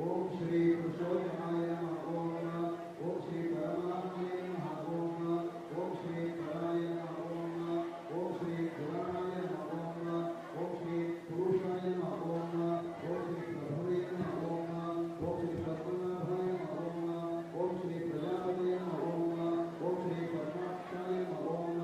ओम श्री पुरुषोत्तमाय नमः ओम, ओम श्री परमात्मने नमः ओम, ओम श्री पराय नमः ओम, ओम श्री पुराणाय नमः ओम, ओम श्री पुरुषाय नमः ओम, ओम श्री प्रभवे नमः ओम, ओम श्री पद्मनाभाय नमः ओम, ओम श्री प्रजापतये नमः ओम, ओम श्री पद्माक्षाय नमः ओम।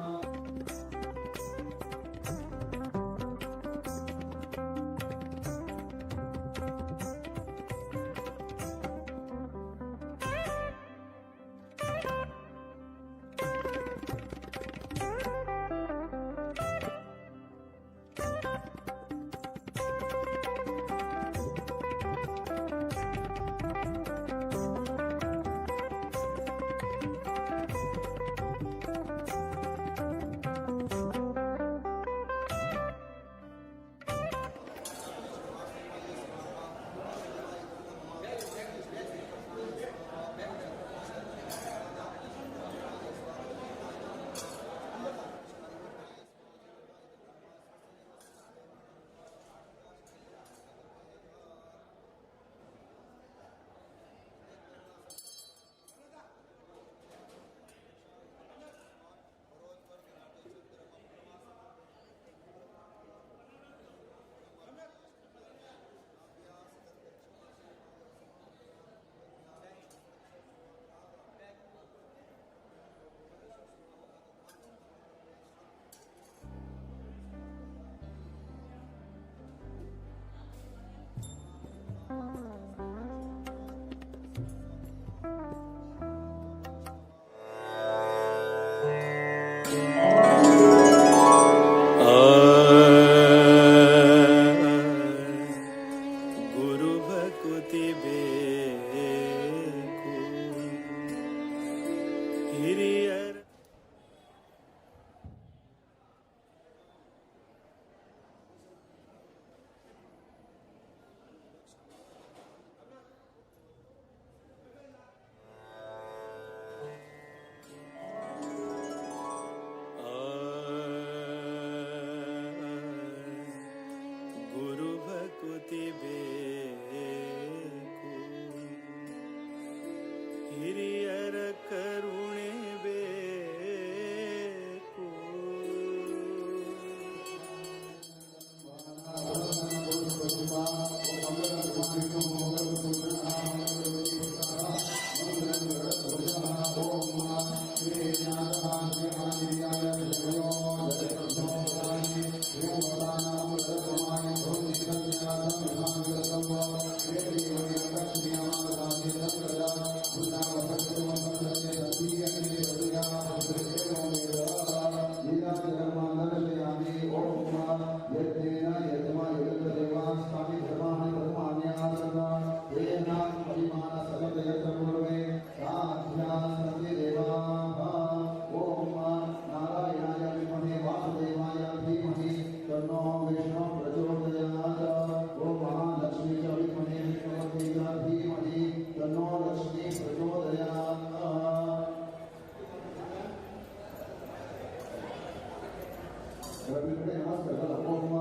रवीकडे नमस्कार झाला. ओम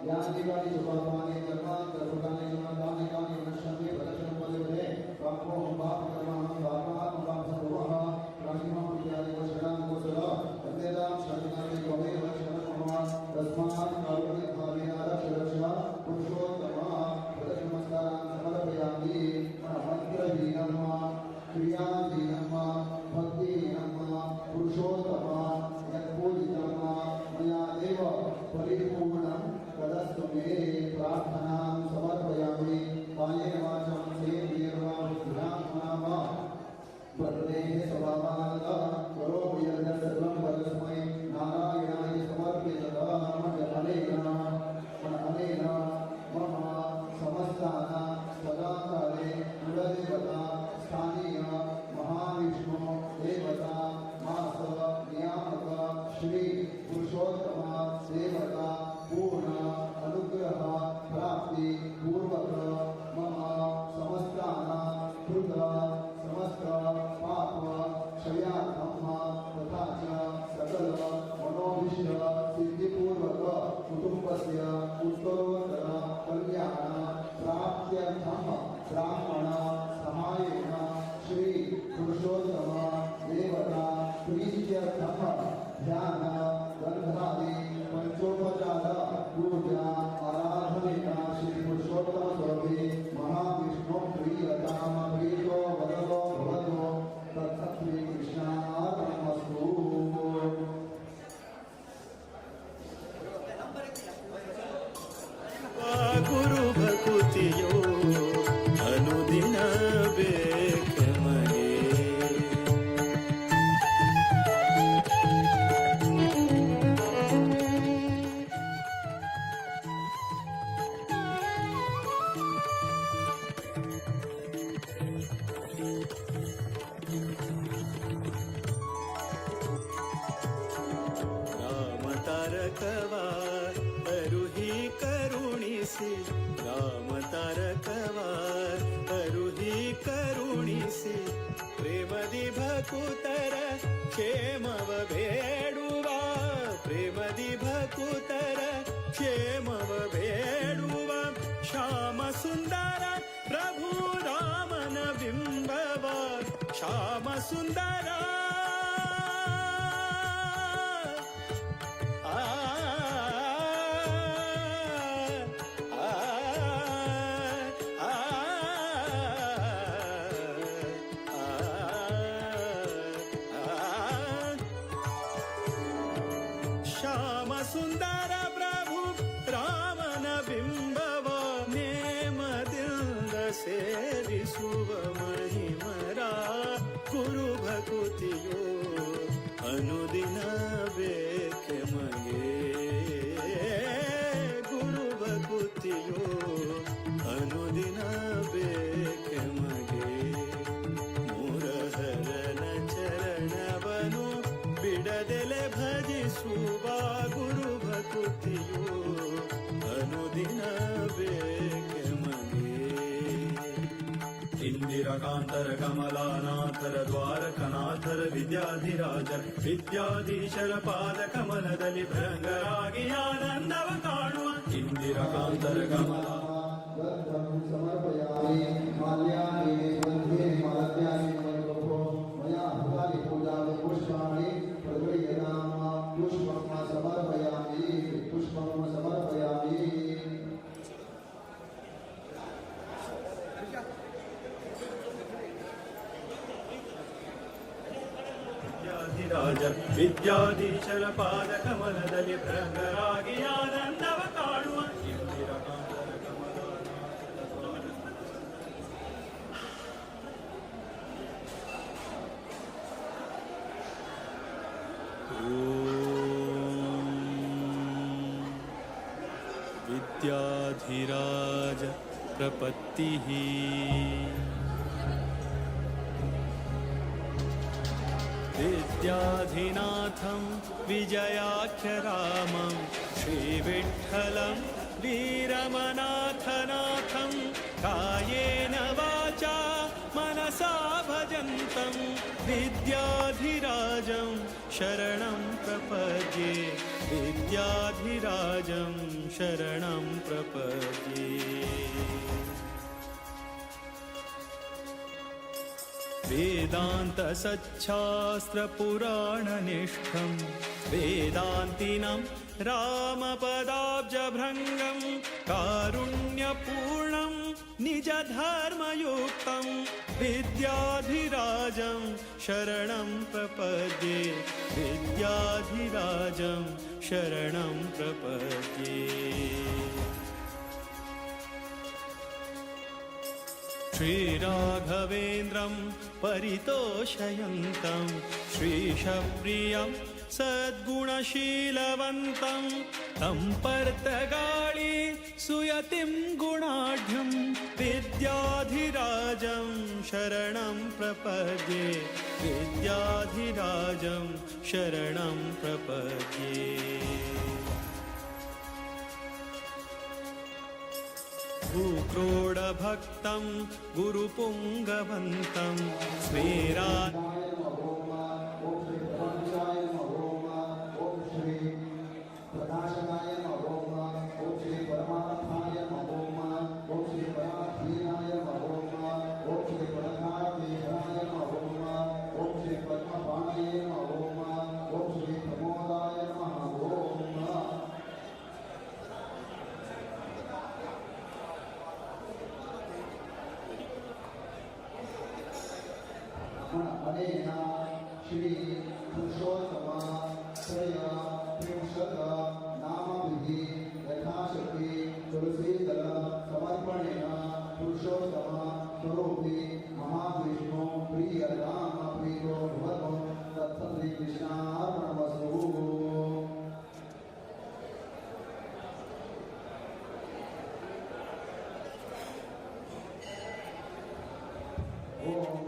यानि कानि च पापानि जन्मान्तरकृतानि च तानि कानि नश्यन्ति प्रदक्षिणं पदे पदे पापोऽहं पापकर्माहं पापात्मा पापसम्भवः प्राणिमां विद्यादेव शरणं गोचर वन्देतां शरणागति त्वमेव शरणं मम तस्मात् कारुण्यभावेन रक्ष रक्ष पुरुषोत्तम. प्रदक्षिणमस्कारान् समर्पयामि. मन्त्रहीनं क्रियाहीनं भक्तिहीनं पुरुषोत्तम यत्पूजितं मया देव परिपूर्णं तदस्तु मे. प्रार्थनां समर्पयामि. कायेन वाचा मनसेन्द्रियैर्वा बुद्ध्यात्मना वा प्रकृतेः स्वभावात् करोमि यद्यत् सर्वं परस्मै नारायणाय समर्पितम्. अनेन मम समस्तानां सदाकाले कुलदेवता स्थानीय महाविष्णु देवता मास नियामक श्री पुरुषोत्तम देवता पूर्ण अनुग्रह प्राप्ति पूर्वक मम समस्तानां कृत समस्त पाप क्षयार्थं तथा च सकल मनोभीष्ट सिद्धिपूर्वक कुटुंबस्य उत्तरोत्तर कल्याण प्राप्त्यर्थं ब्राह्मण सहायेन श्री पुरुषोत्तम देवता प्रीत्यर्थं ध्यान गंधादि पंचोपचार पूजा आराधनेन श्री पुरुषोत्तम स्वामी महाविष्णु प्रीयताम प्रीतो वरदो भवतु. तत्सत् श्री कृष्णार्पणमस्तु. ಗುರು ಭಕುತಿಯೋ ಅನುದಿನ ಬೇಕೆಮಗೆ. ರಾಮ ತಾರಕವ ಅರುಹಿ ಕರುಣಿಸಿ, ರಾಮ ತಾರಕವ ಅರುಹಿ ಕರುಣಿಸಿ, ಪ್ರೇಮದಿ ಭಕುತರ ಕ್ಷೇಮವ ಬೇಡುವ, ಪ್ರೇಮದಿ ಭಕುತರ ಕ್ಷೇಮವ ಬೇಡುವ, ಶ್ಯಾಮ ಸುಂದರ ಪ್ರಭು ರಾಮನ ಬಿಂಬವ, ಶ್ಯಾಮ ಸುಂದರ ಆ ಆ ಆ ಆ ಶ್ಯಾಮ ಸುಂದರ ಪ್ರಭು ರಾಮನ ಬಿಂಬವ ನೇಮದಿಂದ ಸೇವಿಸುವ ಮಹಿಮರ ಗುರು ಭಕುತಿಯೋ ಅನುದಿನ ಬೇಕೆ ಮಗೆ. ಗುರು ಭಕುತಿಯೋ ಅನುದಿನ ಬೇಕೆ ಮಗೆ. ಮುರಹರನ ಚರಣವನು ಬಿಡದೆಲೆ ಭಜಿಸುವ ಗುರು ಭಕುತಿಯೋ ಅನುದಿನ ಬೇಕೆ ಮಗೆ. ಇಂದಿರಕಾಂತರ ಕಮಲಾನಾಥರ ದ್ವಾರಕನಾಥರ ವಿದ್ಯಾಧಿರಾಜರ ವಿದ್ಯಾಧೀಶರ ಪಾದ ಕಮಲದಲ್ಲಿ ಭೃಂಗರಾಗಿ ಆನಂದವ ಕಾಣುವ ಇಂದಿರಕಾಂತರ ಕಮಲ ಗಂಧಂ ಸಮರ್ಪಯಾಮಿ. ಮಾಲ್ಯಾನಿ मध्ये ಮಾಲತ್ಯಾನಿ ಮಧ್ವೋ ಮಯಾ ಭೂತಾನಿ ಪೂಜಾಮಿ. ಪುಷ್ಪಾಣಿ ಪ್ರಗೃಹ್ಯತಾಂ. ಪುಷ್ಪಂ ಸಮರ್ಪಯಾಮಿ. ಪುಷ್ಪಂ ಸಮರ್ಪಯಾಮಿ. ವಿದ್ಯಾಧಿರಾಜ ವಿದ್ಯಾಧೀಶರ ಪಾದ ಕಮಲದಲ್ಲಿ ಭೃಂಗರಾಗಿ ಆನಂದವ ಕಾಣುವ ಇಂದಿರಕಾಂತರ ಕಮಲಾನಾಥರ ದ್ವಾರಕ ॐ विद्याधिराज प्रपत्तिः. विद्याधिनाथं विजयाख्यरामं श्रीविठ्ठलं वीरमनाथनाथं कायेन वाचा मनसा भजन्तं विद्याधिराजं शरणं प्रपद्ये. विद्याधिराजं शरणं प्रपद्ये। वेदान्तसच्छास्त्रपुराणनिष्ठं वेदान्तिनं रामपदाब्जभृङ्गं कारुण्यपूर्णं निजधर्मयुक्तं विद्याधिराजं शरणं प्रपद्ये। विद्याधिराजं शरणं प्रपद्ये। श्रीराघवेन्द्रं परितोषयन्तं श्रीशप्रियं सद्गुणशीलवन्तं तं पर्तगाळि सुयतिं गुणाढ्यं विद्याधिराजं शरणं प्रपद्ये। विद्याधिराजं शरणं प्रपद्ये। भूक्रोडभक्तं गुरुपुङ्गवन्तं स्मेरा ओम श्री प्रपंचाय नमः ओम। ओम श्री प्रकाशनाय नमः ओम। ओम श्री परमार्थाय नमः ओम। ओम श्री पराधीनाय नमः ओम। ओम श्री परकार्तिकाय नमः ओम। ओम श्री पद्मपाणये नमः ओम। ओम श्री प्रमोदाय नमः ओम। अनेन श्री पुरुषोत्तम त्रय त्रिंशत नामभिः यथाशक्ति तुलसीदल समर्पणेन पुरुषोत्तम स्वरूपी महाविष्णु प्रियताम प्रीतो भवतु। तत्सत् श्रीकृष्णार्पणमस्तु। ओम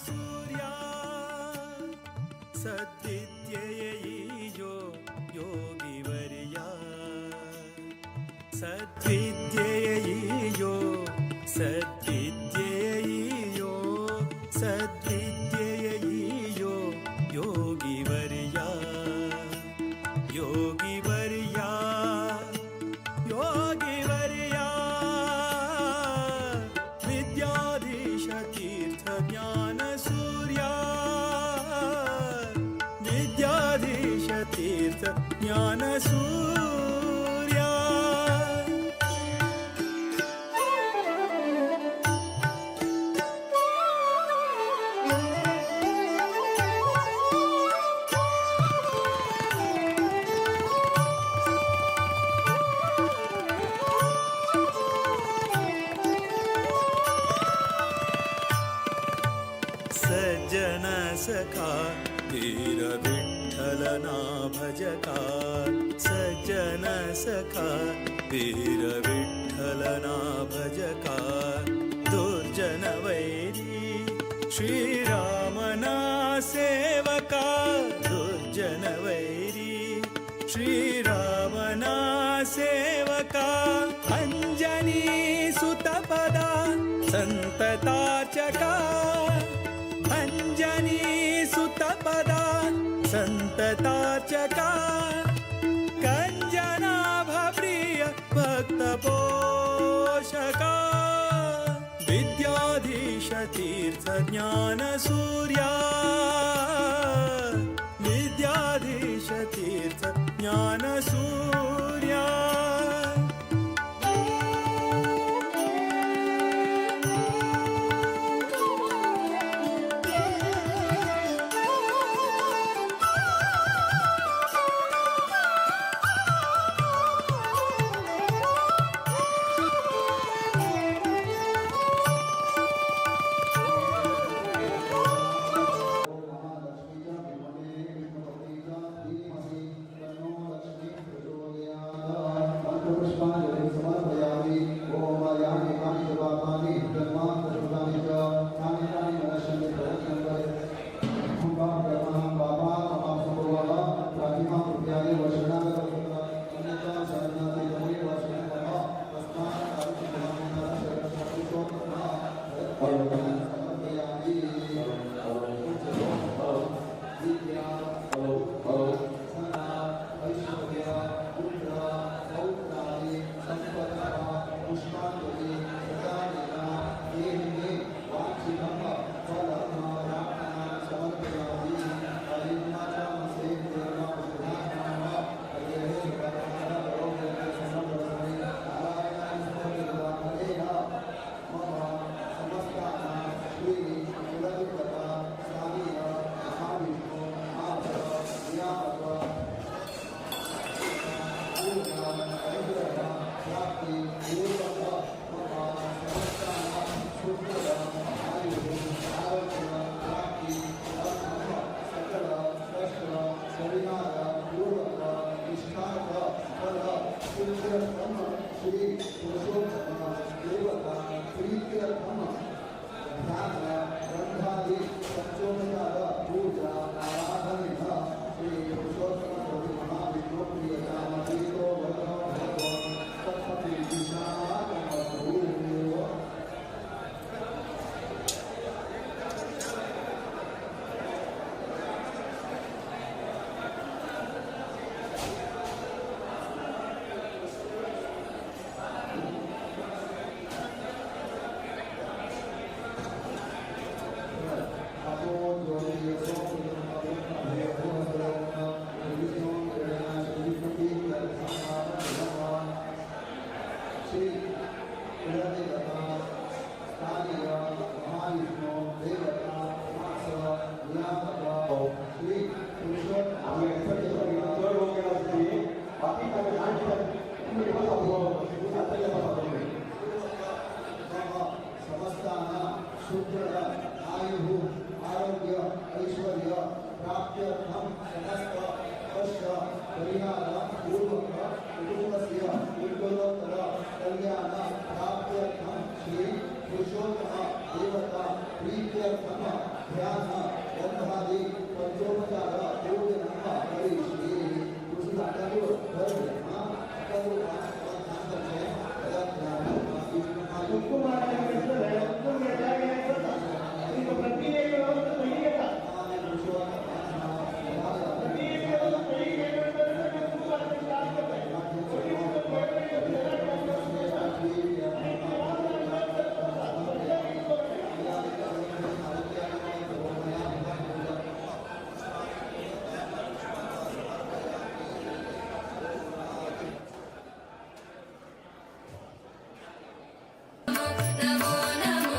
सूर्या सद्विद्येयो योगिवर्या सद्विद्येयो सद्विद्येयो सद्विद्येयो योगिवर्या योगिवर्या योगिवर्या विद्याधीश तीर्थ ज्ञान सूर्या विद्याधीश तीर्थ ज्ञान सूर्या। सज्जन सखा वीर विठ्ठलना भजका सज्जन सखा वीर विठ्ठलना भजका दुर्जन वैरी श्रीरामना सेवका दुर्जन वैरी श्रीरामना सेवका अंजनी सुतपदा संतताचका अंजनी सुतपदा संतताचका कंजनाभ प्रिय भक्त पोषका विद्याधीश तीर्थ ज्ञान सूर्या विद्याधीश तीर्थ ज्ञान सूर्या। मंत्रपुष्पांजलिं समर्पयामि। ॐ यानि कानि च पापानि जन्मान्तरकृतानि च तानि तानि नश्यन्ति प्रयत्नं पापात्मपापसम्भवः प्रातिमा कृत्यादि वशनागतः अन्यथा शरणागति तमेव शरणः तस्मात् समर्पयामि। विद्या धन ऐश्वर्य पुत्र पौत्रादि संपदः पुष्पांजलि प्रदानेन देहिने वाञ्छितं फलं प्रार्थना समर्पयामि। हरिमाचामसे मम समस्तानां श्री कुलदेवता स्थानीय महाविष्णु मास नियामक प्राप्ति पूर्वक मम समस्तानां सुखद आयुः आरोग्य प्राप्ति अर्थं सकल कष्ट परिहार पूर्वक इष्टार्थ फल सिद्ध्यर्थं श्री पुरुषोत्तम देवता प्रीत्यर्थं ध्यान गंधादि पंचोपचार पूजा आराधनेन श्री पुरुषोत्तम प्रभु महाविष्णु प्रियताम प्रीतो वरदो भवतु तत्पतिविशालमस्तु। श्री कुलदेवता स्थानीय महाविष्णु देवता मास नियामक श्री पुरुषोत्तम समस्तानां सुदृढ़ आयुः आरोग्य ऐश्वर्य प्राप्त्यर्थं समस्त कष्ट परिहार पूर्वक कुटुंबस्य उत्तरोत्तर कल्याण प्राप्त्यर्थं श्री पुरुषोत्तम देवता प्रीत्यर्थं ध्यान गंधादि पंचोपचार पूजनं करिष्ये। नमो नमो।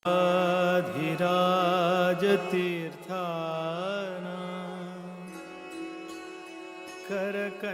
विद्याधिराजतीर्थाना करकञ्जसमुद्भवम्।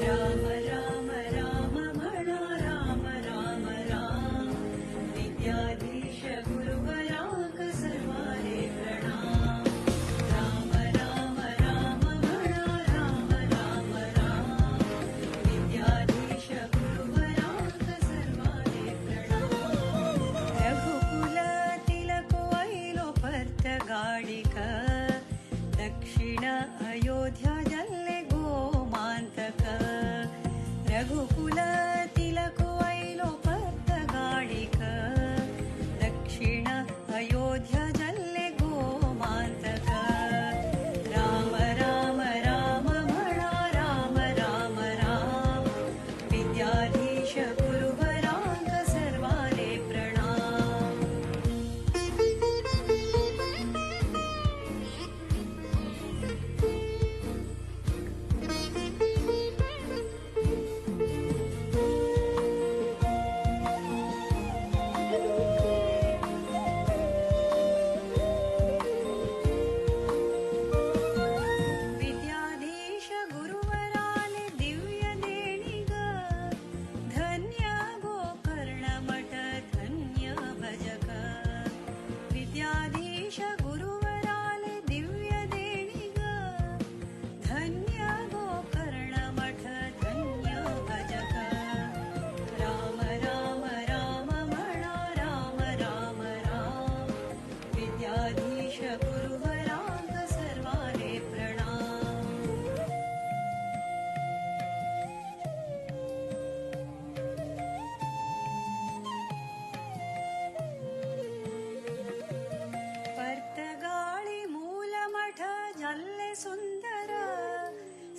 राम राम राम म्हणा राम राम राम, विद्याधीश गुरुवराक सर्वारे प्रणाम। राम राम राम म्हणा राम राम राम, विद्याधीश गुरुवराक सर्वारे प्रणाम। रघुकुल तिलक ऐलो पर्तगाडिक, दक्षिण अयोध्या जल्ले गोमान्तक। रघुकुल तिलक ऐलो पर्तगाडिक, दक्षिण अयोध्या जल्ले गोमान्तक। राम राम राम म्हणा राम राम राम, विद्याधीश गुरुवरांक सर्वाले प्रणाम। विद्याधीश गुरुवराले दिव्य देणिग, धन्य गोकर्ण मठ धन्य भजक। विद्याधीश गुरुवराले दिव्य देणिग, धन्य गोकर्ण मठ धन्य भजक। राम राम राम म्हणा राम राम राम, विद्याधीश गुरुवरांक सर्वाले प्रणाम। पर्तगाळी मूलमठ जल्ले सुंदर,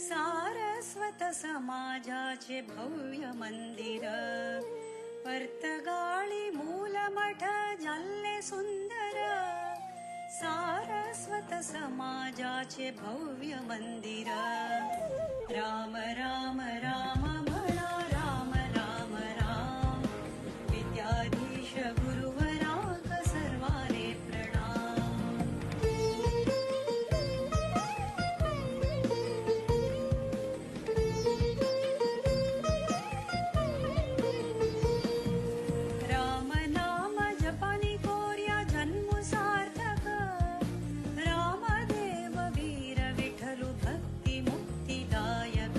सारस्वत समाजाचे भव्य मंदिर। पर्तगाळी मूलमठ जल्ले सुंदर, सारस्वत समाजाचे भव्य मंदिर। राम राम राम म्हणा राम राम राम, विद्याधीश गुरुवरांक सर्वाले प्रणाम। राम नाम जपानी कोर्या जन्म सार्थक, रामदेव वीर विठ्ठलु भक्ती मुक्तिदायक।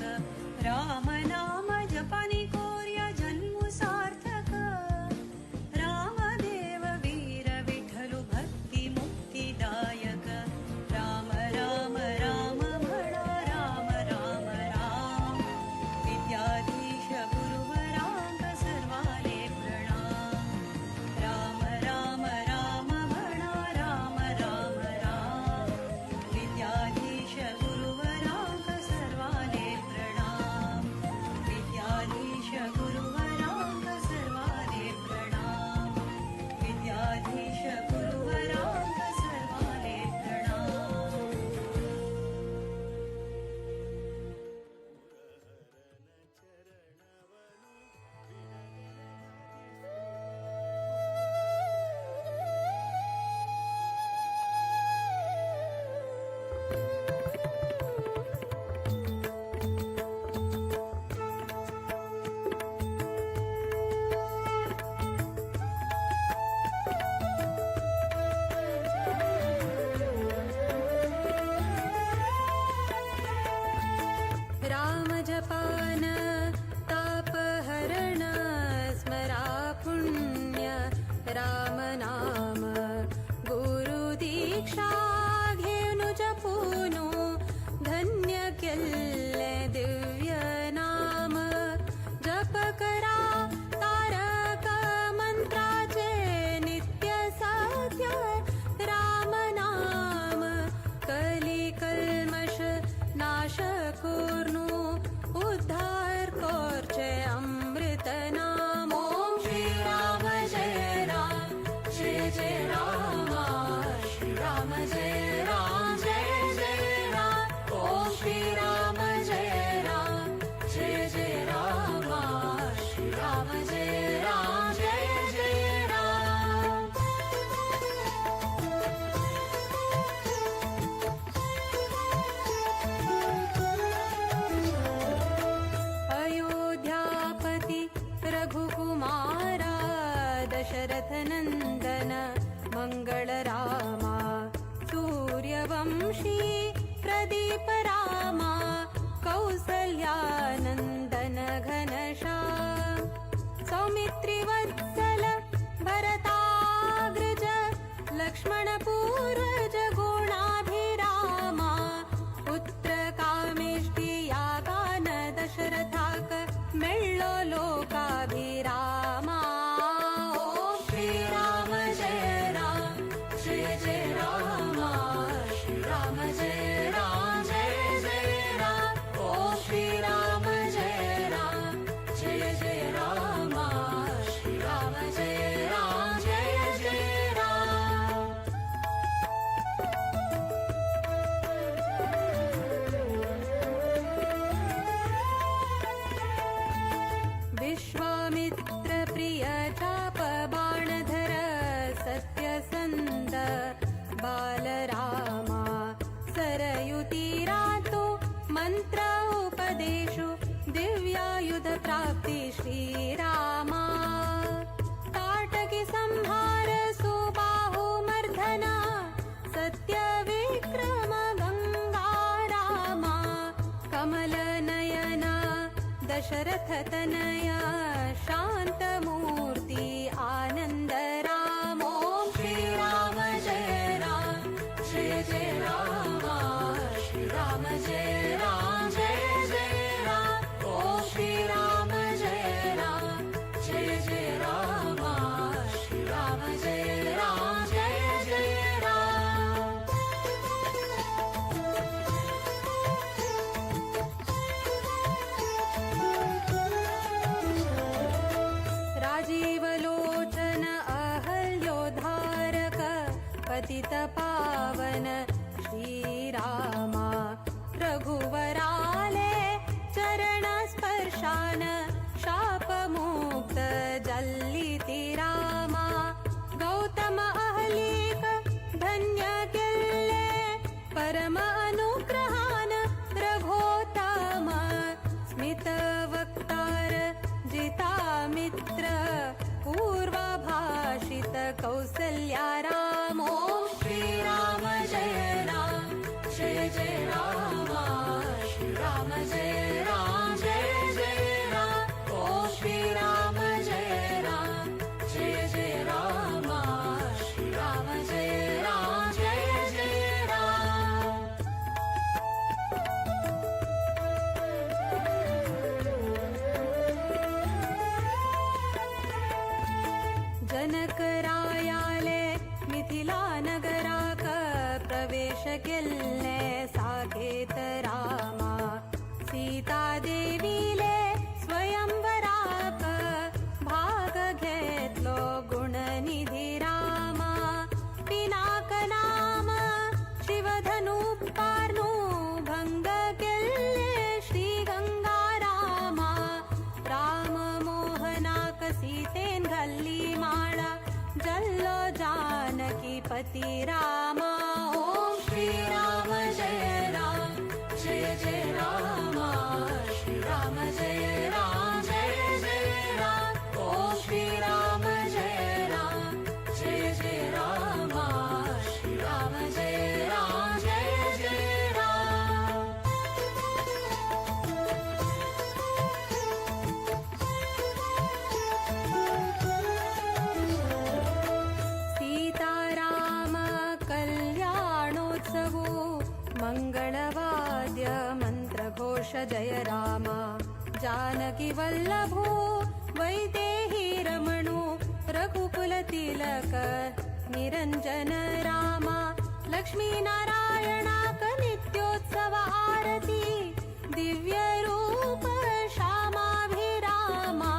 दशरथ नंदन मंगल रामा। सूर्यवंशी प्रदीप रामा कौसल्यानंदन घनश्याम। सौमित्रिवत्सल भरताग्रज लक्ष्मण पूर्वज गुणाभिरामा। पुत्र कामेष्टि यागान दशरथाक मेळ्ळो लोकाभिरामा। ॐ श्रीराम जय राम जय जय रामा। श्रीराम जय राम जय जय राम। ॐ श्रीराम जय राम जय जय रामा। श्रीराम जय राम जय जय राम। विश्वामित्र प्रिय चाप बाणधर सत्यसन्द बालरामा। सरयुतीरातु मन्त्र उपदेशु दिव्यायुध प्राप्ति श्रीरामा। ताटकि संहार सुबाहुमर्धना सत्यविक्रम गङ्गा रामा। कमलनयना दशरथ तनया शान्तमूर्ति आनन्द राम। ॐ श्रीराम जय राम जय जय रामा। श्रीराम जय राम जय जय राम। ॐ श्रीराम जय राम जय जय रामा। श्रीराम जय राम जय जय राम। राजीवलोचन अहल्योद्धारक पतित पावन श्रीरामा। रघुवराले चरण स्पर्शान शापमुक्त जल्लिति रामा। गौतम अहलीक धन्य केल्ले परम अनुग्रहान रघोत्तम। स्मित वक्तार जितामित्र पूर्वभाषित कौसल्या राम। ॐ श्रीराम जय राम जय जय रामा। श्रीराम जय राम जय जय राम। ॐ श्रीराम जय राम जय जय रामा। श्रीराम जय राम जय जय राम। जनक रायाले मिथिला नगराक प्रवेश केल्ले साकेत रामा। सीता देवीले स्वयंवराक भाग घेतलो गुणनिधी रामा। पिनाक नाम शिवधनु पार्नु भंग केल्ले श्री गंगा रामा। राम मोहनाक सीतेन घाल्ली माळा जल्लो जानकी पती रामा। ॐ श्रीराम जय राम जय जय रामा। श्रीराम जय राम जय जय राम। ॐ श्रीराम जय राम जय जय रामा। श्रीराम जय राम जय जय राम। सीताराम कल्याणोत्सवो मङ्गलवाद्य मन्त्रघोष जय राम। जानकी वल्लभो वैदेही रमणो रघुकुलतिलक निरञ्जन राम। लक्ष्मीनारायणाक नित्योत्सव आरती दिव्यरूप श्यामाभिरामा।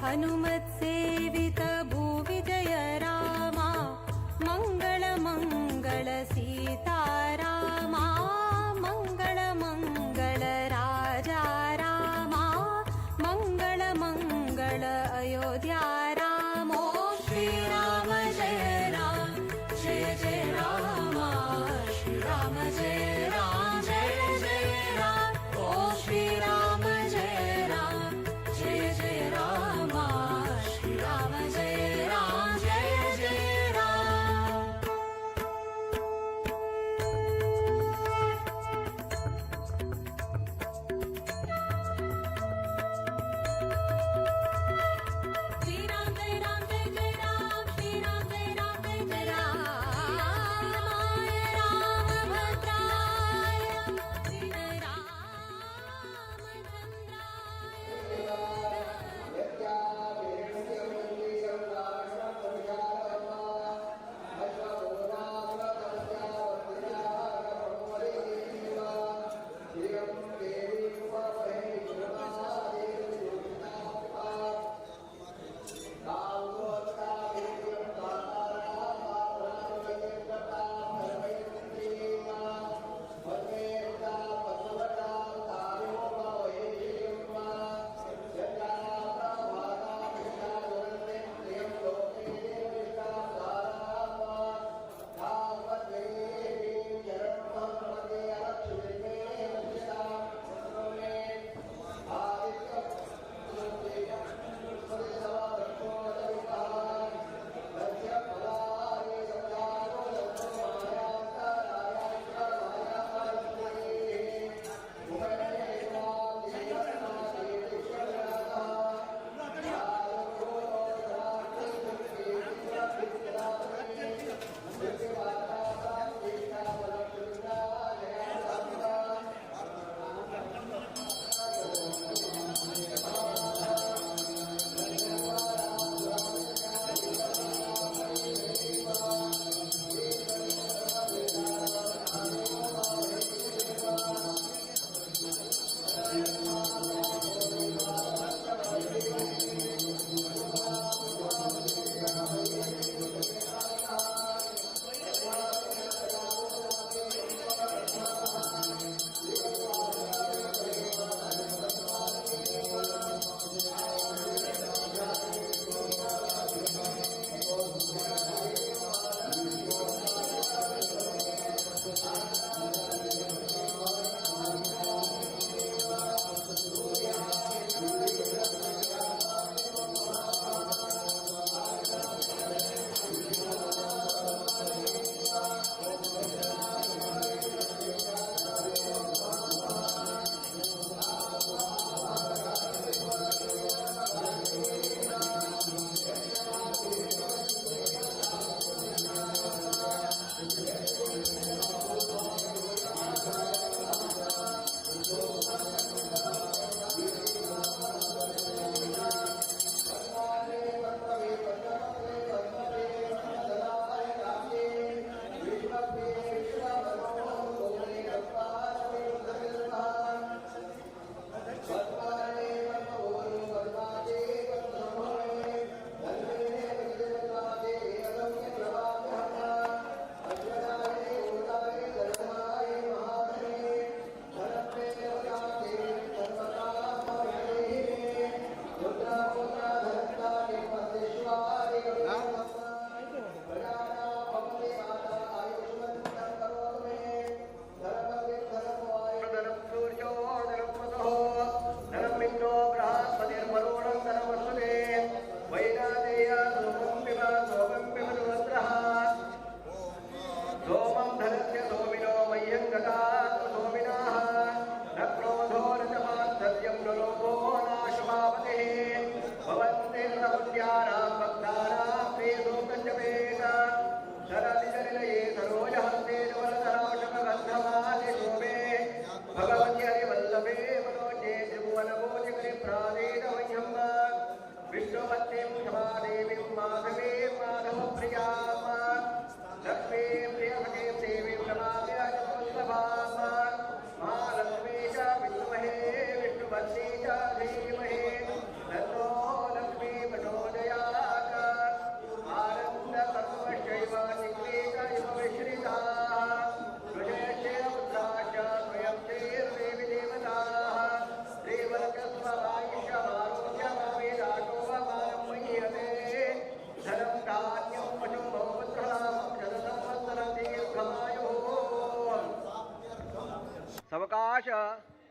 हनुमत्सेवित भूविजय रामा। मङ्गल मङ्गल सीतारामा। मङ्गल मङ्गल राजा रामा। मङ्गल मङ्गल अयोध्या राम। ॐ श्रीराम जय राम जय जय रामा। श्रीराम जय राम जय जय राम। ॐ श्रीराम जय राम जय जय रामा। श्रीराम जय राम।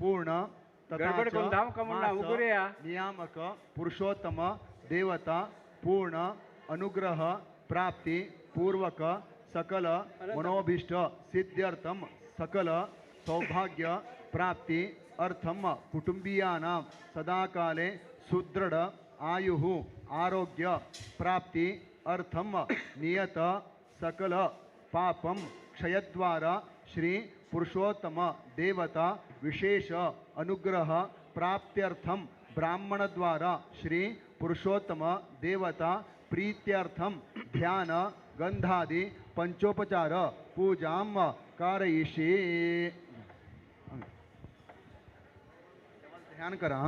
पूर्ण तथा गडबड च करून धांव का म्हणून मास उगुरया. नियामक पुरुषोत्तम देवता पूर्ण अनुग्रह प्राप्ति पूर्वक सकल मनोभीष्ट सिद्ध्यर्थम सकल सौभाग्य प्राप्ति अर्थम कुटुंबीयानां सदाकाले सुदृढ़ आयुः आरोग्य प्राप्ति अर्थम नियत सकल पापम क्षयद्वारा श्री पुरुषोत्तम देवता विशेष अनुग्रह प्राप्त्यर्थम ब्राह्मण द्वारा श्री पुरुषोत्तम देवता प्रीत्यर्थम ध्यान गंधादि पंचोपचार पूजां कारयिष्ये। ध्यान करा।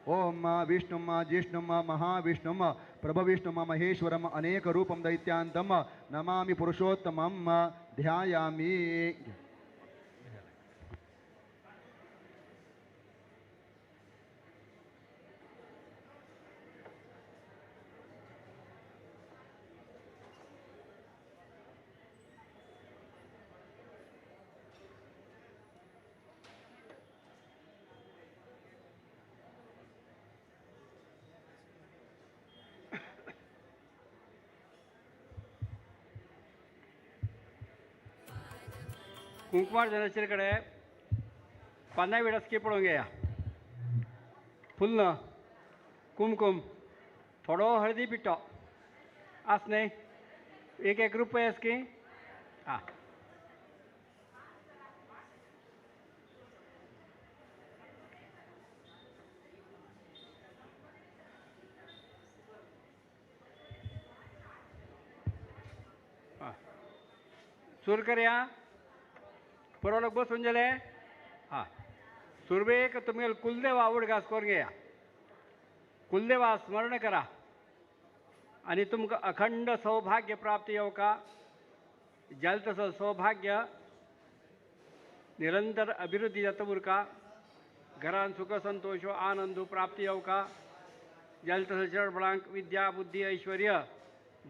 ओम विष्णुम जिष्णुम महाविष्णुम प्रभविष्णुम महेश्वरम अनेक रूपम दैत्यांतम नमामि पुरुषोत्तमम ध्यायामि। कुंकुमार्जनाचे कडे पानां विडा स्कीप पळोवंक घेया। फुल्ल कुमकुम थोडो हळदी पिठो आस न्ही, एक एक रुपये आस की आं। सुरू करया पुरो लोक बसून गेले। हां, सुरवेक तुमगेले कुलदेव आवड घास करून घेया, कुलदेवा स्मरण करा आनी तुमकां अखंड सौभाग्य प्राप्त येवका, जालें तसो सौभाग्य निरंतर अभिवृद्धी जाता उरका, घरान सुख संतोष आनंद प्राप्ती येवका, जालें तसो चेडबळांक विद्या बुद्धी ऐश्वर्य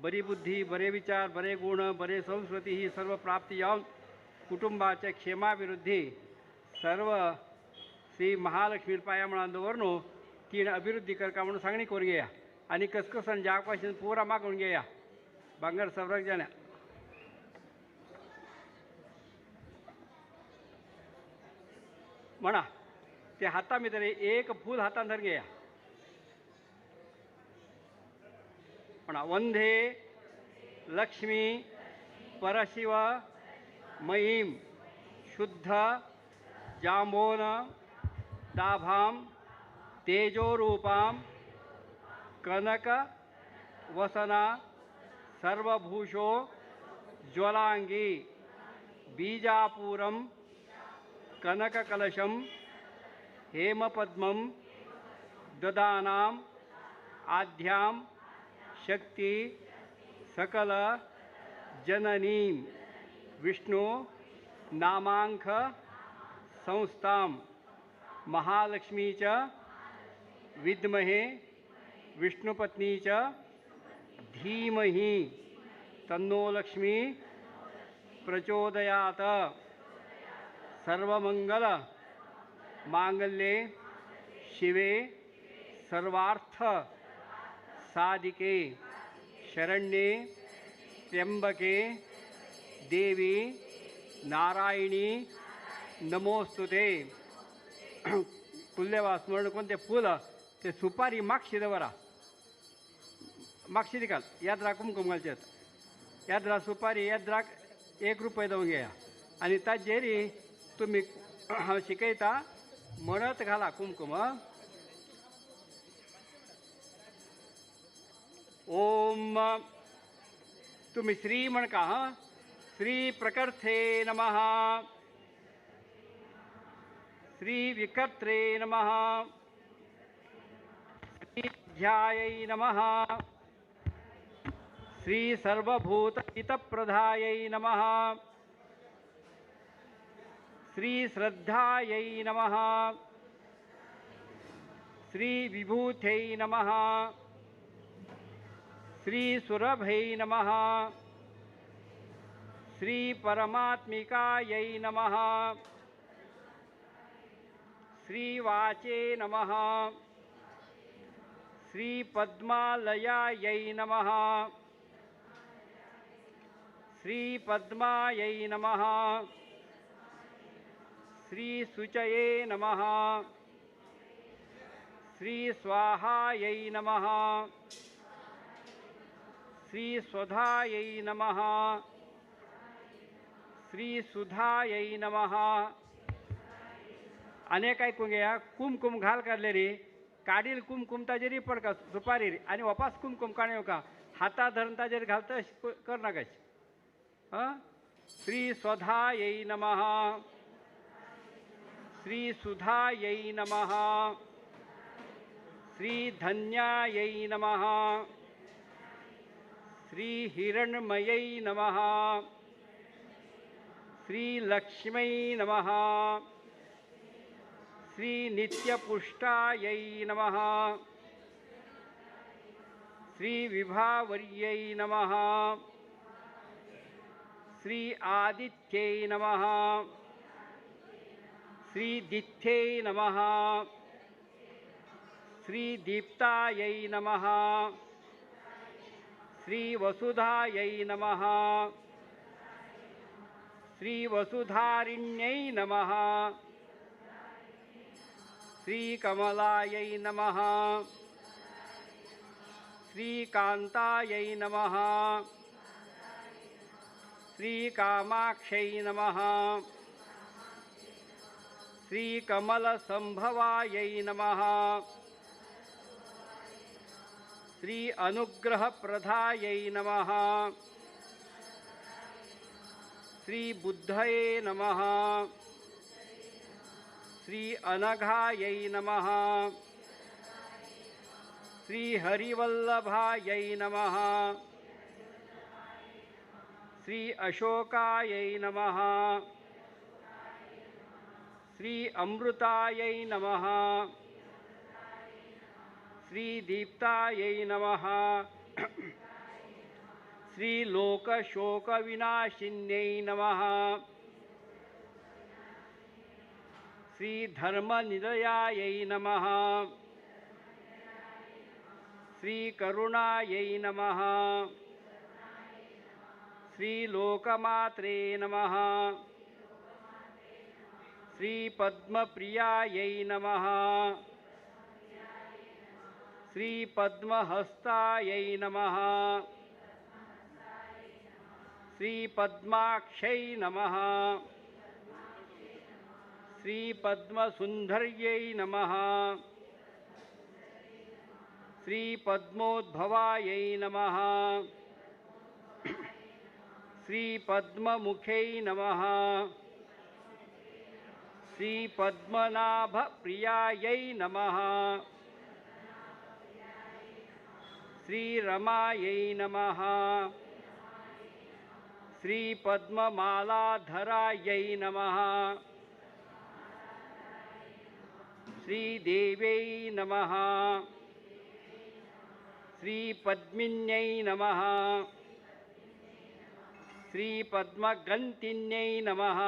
बरी बुद्धी बरे विचार बरे गुण बरे संस्कृती ही सर्व प्राप्ती येवन कुटुंबाचे क्षेमाभिवृद्धी सर्व श्री महालक्ष्मी पाया म्हणून दवर तीन अभिवृद्धी करका म्हणून सांगणी करून घेया आनी कसकसन ज्या पासून पुरा मागून घेया भांगर सवरक जाण्या। म्हणा ते हाता भितर एक फूल हातान धर घेया। म्हणा वंदे लक्ष्मी परशिव मयीम शुद्ध जांबोन दाभां तेजोरूपां कनक वसना सर्वभूषो ज्वलांगी बीजापूरं कनककलशं हेमपद्मं ददानां आद्यां शक्ति सकल जननीं विष्णु नामांक संस्थां महालक्ष्मी च विद्महे विष्णुपत्नी च धीमहि तन्नो लक्ष्मी प्रचोदयात्। सर्वमंगल मांगल्ये शिवे सर्वार्थ साधिके शरण्ये त्र्यंबके देवी नारायणी नमोस्तुते। कुलदेवा स्मरण करून ते फूल ते सुपारी मागशी दवरा, मागशी दिकाल याद्रा कुमकुम घालचे, याद्रा सुपारी याद्राक एक रुपये दवरून घेया आनी ताजेर तुमी हांव शिकयता म्हणत घाला कुमकुम। ओम तुमी श्री म्हणका हां, श्री प्रकर्थे नमः, श्री विकर्त्रे नमः, श्री ध्यायै नमः, श्री सर्वभूतहितप्रदायै नमः, श्री श्रद्धायै नमः, श्री विभूत्यै नमः, श्री सुरभै नमः, श्री परमात्मिकायै नमः, श्रीवाचे नमः। श्रीपद्मालयायै नमः। श्रीपद्मायै नमः। श्रीशुचये नमः। श्रीस्वाहायै नमः। श्रीस्वधायै नमः। श्रीसुधायै नमः। अनेक आयकूंक घेया। कुमकुम घाल काडले रे काडील कुमकुम ताजेर पडका सुपारीर आनी वापास कुमकुम काण येवका हाता धरून ताजेर घालता करनाका। हां, श्री स्वधायै नमः। श्री सुधायै नमः। श्री धन्यायै नमः। श्री हिरण्मयै नमः। श्री लक्ष्म्यै नमः। श्री नित्यपुष्टायै नमः। श्री विभावर्यै नमः। श्री आदित्यै नमः। श्री दित्यै नमः। श्री दीप्तायै नमः। श्री वसुधायै नमः। श्री वसुधारिण्यै नमः। श्री कमलायै नमः। श्री कान्तायै नमः। श्री कामाक्षै नमः। श्री कमलसंभवायै नमः। श्री अनुग्रहप्रदायै नमः। श्री बुद्धये नमः। श्री अनघायै नमः। श्री हरिवल्लभायै नमः। श्री अशोकायै नमः। श्री अमृतायै नमः। श्री दीप्तायै नमः। श्री लोकशोकविनाशिन्यै नमः। श्री धर्मनिलयायै नमः। श्री करुणायै नमः। श्री लोकमात्रे नमः। श्री पद्मप्रियायै नमः। श्री पद्महस्तायै नमः। श्री पद्माक्षै नमः। श्री पद्मसुंदर्यै नमः। श्री पद्मोद्भवायै नमः। श्री पद्ममुखै नमः। श्री पद्मनाभप्रियायै नमः। श्री रमायै नमः। श्री पद्ममालाधरायै नमः। श्रीदेव्यै नमः। श्री पद्मिन्यै नमः। श्री पद्मगन्तिन्यै नमः।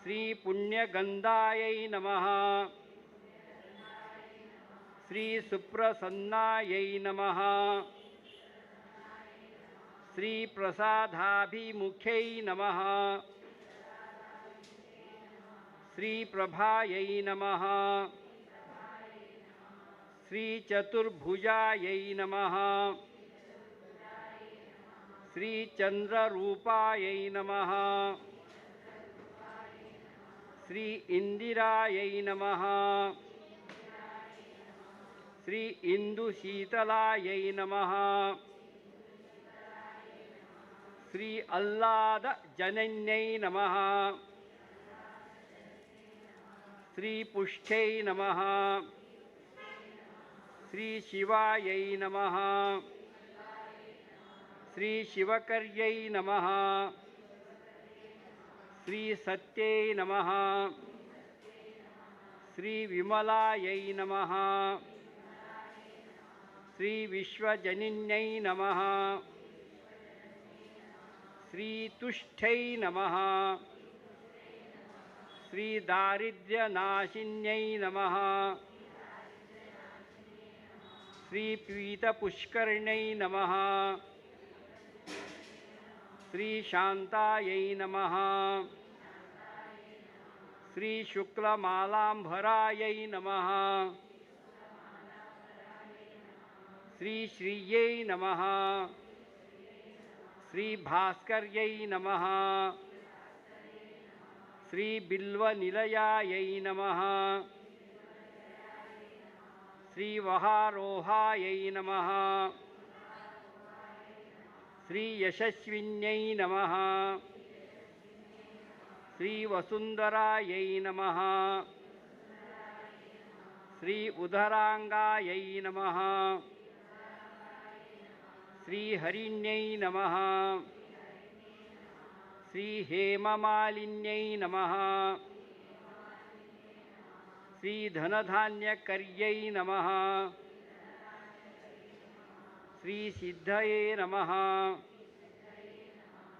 श्री पुण्यगन्धायै नमः। श्री सुप्रसन्नायै नमः। श्री प्रसादाभिमुख्यै नमः। श्री प्रभायै नमः। श्री चतुर्भुजायै नमः। श्री चंद्ररूपायै नमः। श्री इंदिरायै नमः। श्री इंदुशीतलायै नमः। श्री अल्लाद जनन्यै नमः। श्री पुष्ठ्यै नमः। श्री शिवायै नमः। श्री शिवकर्यै नमः। श्री सत्यै नमः। श्री विमलायै नमः। श्री विश्वजनिन्यै नमः। श्री तुष्ठ्यै नमः। श्री दारिद्र्यनाशिन्यै नमः। श्री पीतपुष्करिण्यै नमः। श्री शान्तायै नमः। श्री शुक्लमालाम्भरायै नमः। श्री श्रियै नमः। श्री भास्कर्यै नमः। श्री बिल्वनिलयायै नमः। श्री वहारोहायै नमः। श्री यशस्विन्यै नमः। श्री वसुंधरायै नमः। श्री उदरांगायै नमः। श्री हरिण्यै नमः। श्री हेममालिन्यै नमः। श्री धनधान्यकर्यै नमः। श्री सिद्धये नमः।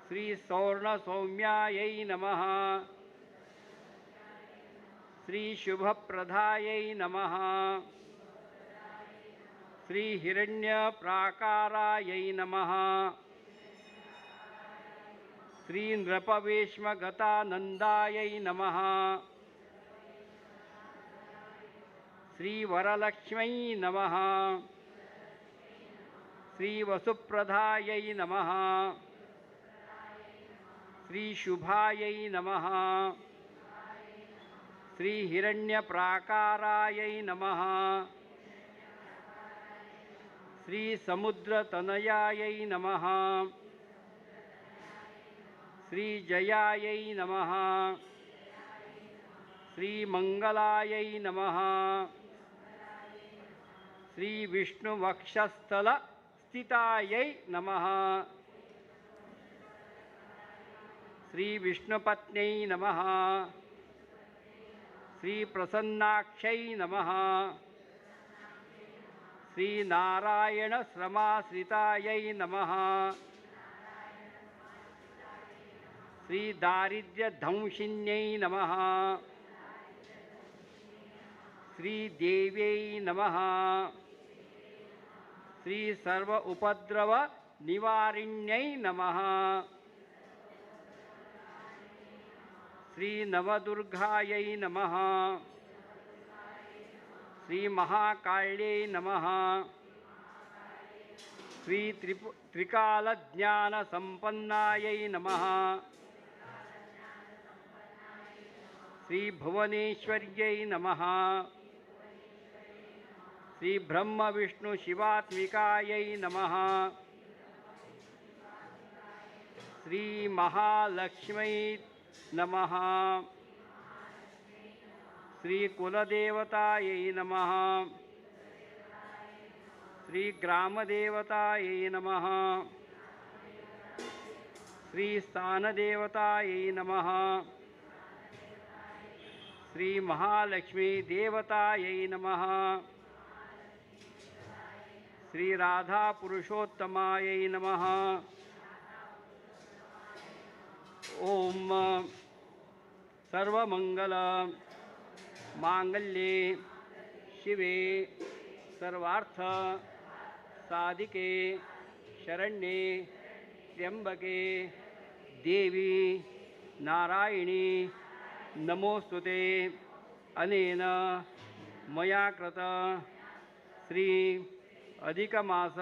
श्री सौर्णसौम्यायै नमः। श्री शुभप्रदायै नमः। श्री हिरण्यप्राकारायै नमः। श्री नृपवेश्मगतानन्दायै नमः। श्री वरलक्ष्म्यै नमः। श्री वसुप्रदायै नमः। श्री शुभायै नमः। श्री हिरण्यप्राकारायै नमः। श्री समुद्रतनयायै नमः। श्री जयायै नमः। श्री मंगलायै नमः। श्री विष्णुवक्षस्थल स्थितायै नमः। श्री विष्णुपत्न्यै नमः। श्री प्रसन्नाक्षै नमः। श्री नारायण श्रमाश्रितायै नमः। श्री दारिद्र्यध्वंसिन्यै नमः। श्री देव्यै नमः। श्री सर्व उपद्रव निवारिण्यै नमः। श्री नवदुर्गायै नमः। श्री महाकाल्यै नमः। श्री त्रिकालज्ञान संपन्नायै नमः। श्री भुवनेश्वर्यै नमः। श्री ब्रह्म विष्णु शिवात्मिकायै नमः। श्री महालक्ष्मी नमः। श्री कुलदेवतायै नमः। श्री ग्रामदेवतायै नमः। श्री स्थानदेवतायै नमः। श्री महालक्ष्मी देवतायै नमः। श्री राधा पुरुषोत्तमायै नमः। ओम सर्वमंगल मांगल्ये शिवे सर्वार्थ साधिके शरण्ये त्र्यंबके देवी नारायणी नमोस्तुते। अनेन मया कृत श्री अधिकमास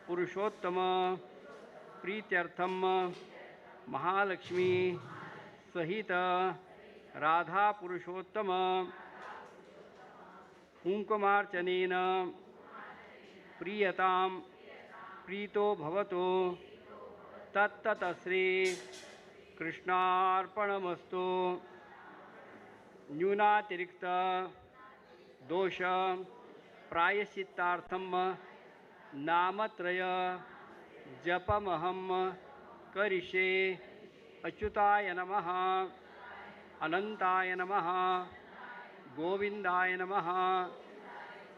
पुरुषोत्तम प्रीत्यर्थम महालक्ष्मी सहित राधा पुरुषोत्तम कुंकुमार्चनेन प्रीयतां प्रीतो भवतु। तत्ततश्री कृष्णार्पणमस्तु। न्यूनातिरिक्त दोष प्रायश्चित्तार्थं नामत्रय जपमहं करिष्ये। अच्युताय नमः, अनंताय नमः, गोविंदाय नमः।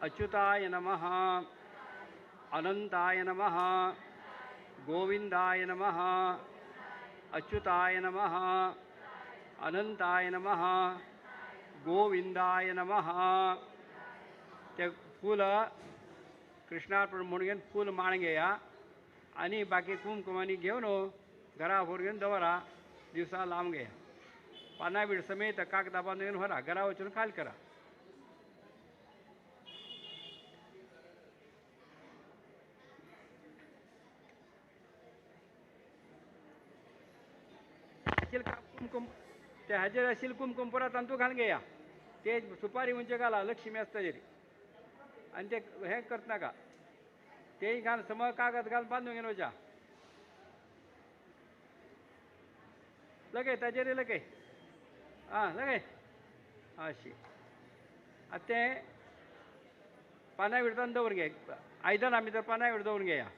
अच्युताय नमः, अनंताय नमः, गोविंदाय नमः। अच्युताय नमः, अनंताय नमः, गोविंदाय नमः। ते फूल कृष्णार्पण म्हणून घेवन फूल माळ घेया आनी बाकी कुमकुमानी घेवन घरा व्हर घेवन दवरा, दिवसा लांब घेया, पानां बीड समेत कागदां बांदून घेवन व्हरा, घरा वचून खाल करा। कुमकुम ते हाजेर आशिल्लें कुमकुम परत तांतू घालून घेया, ते सुपारी म्हणजे घाला, लक्ष्मी आसता जेरी, आनी ते हें करनाका, तेय घाल समज कागद घाल बांदून घेवन वचा, लगय ताजेर लगय, आं लगय अशी। आतां तें पानां विडतान दवर घे, आयदनां भितर पानां विड दवरून घेया,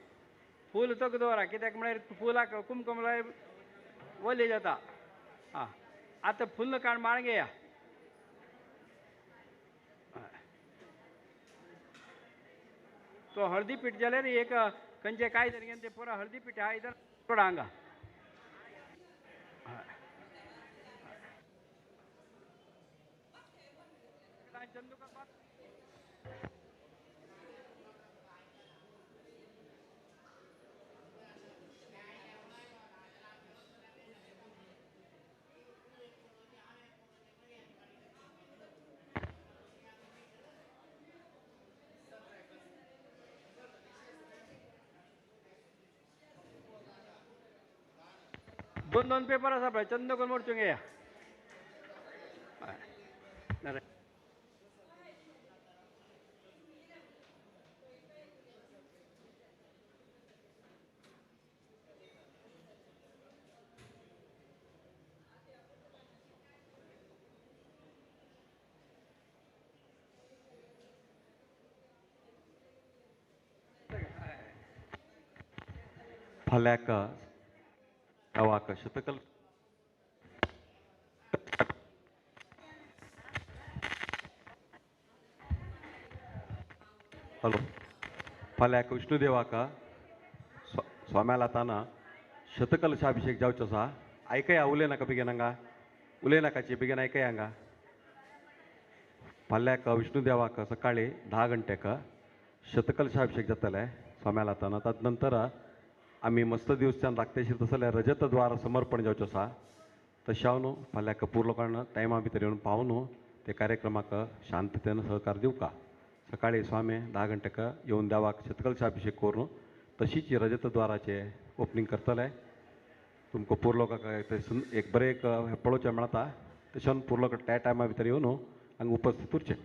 फूल तक दवरा, कित्याक म्हळ्यार फुलाक कुमकुम वली जाता। आं आतां फुल्ल काण माळ घेया, तो हळदी पीठ जाल्यार एक खंयचें काय तरी घेवन ते पुरा हळदी पीठ आयदन थोडा हांगा। दोन दोन पेपर आसा पळय, चंद करून मोडचूंक येया। फाल्याक गांवाक शतकल हॅलो फाल्याक विष्णुदेवाक स्वाम्या लाताना शतकलशाभिषेक जावचो आसा। आयकया, उलय नाका बेगीन हांगा, उलय नाकाची बेगीन आयकया हांगा। फाल्याक विष्णुदेवाक सकाळी 10 गंटेक शतकलशाभिषेक जातले स्वाम्या लाताना। तदनंतर आमी मस्त दिवसान राखतेशीर तसो जाल्यार रजतद्वार समर्पण जावचो आसा। तशें हांव न्हू फाल्यां कपूर लोकांक टायमा भितर येवन पावून न्हू ते कार्यक्रमाक शांततेन सहकार दिवका। सकाळी स्वामी 10 गंटेक येवन देवाक शतकलशाभिषेक करून तशीच रजतद्वाराचें ओपनींग करतले। तुमकां पूर लोकांक एक बरें एक पळोवचें मेळटा, तशें पूर लोक त्या टायमा भितर येवन हांगा उपस्थित उरचें।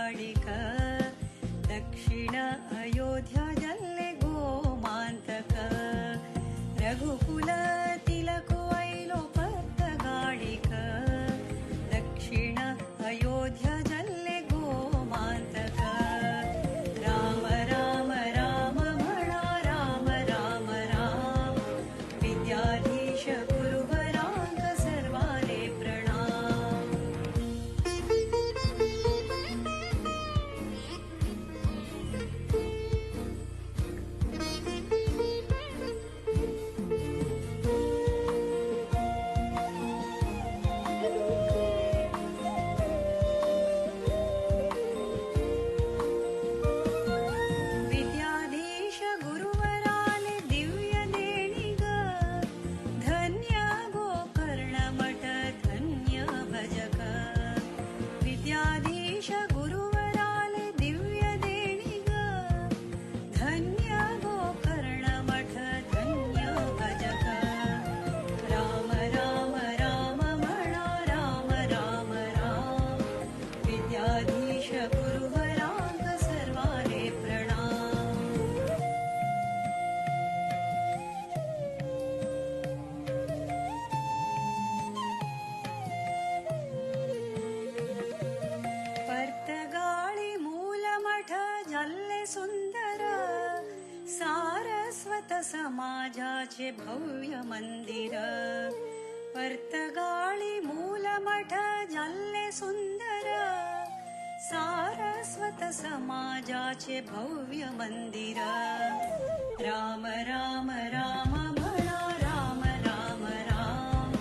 पर्तगाळिक दक्षिण अयोध्या जल्ले गोमान्तक रघुकुल तिलक आयलो पर्तगाळिक दक्षिण अयोध्या जल्ले गोमान्तक राम राम राम म्हणा राम राम राम विद्याधीश गुरुवरांक सर्वाले प्रणाम. विद्याधीश गुरुवराले दिव्य देणी ग धन्य गोकर्ण मठ धन्य भजक. विद्याधीश गुरुवराले दिव्य देणी ग धन्य गोकर्ण मठ धन्य भजक. राम राम राम म्हणा राम राम राम विद्याधीश गुरुवरांक सर्वाले प्रणाम. पर्तगाळी मूलमठ जाल्ले सुंदर सारस्वत समाजाचे भव्य मंदिर. पर्तगाळी मूलमठ जाल्ले सुंदर सारस्वत समाजाचे भव्य मंदिर. राम राम राम म्हणा राम राम राम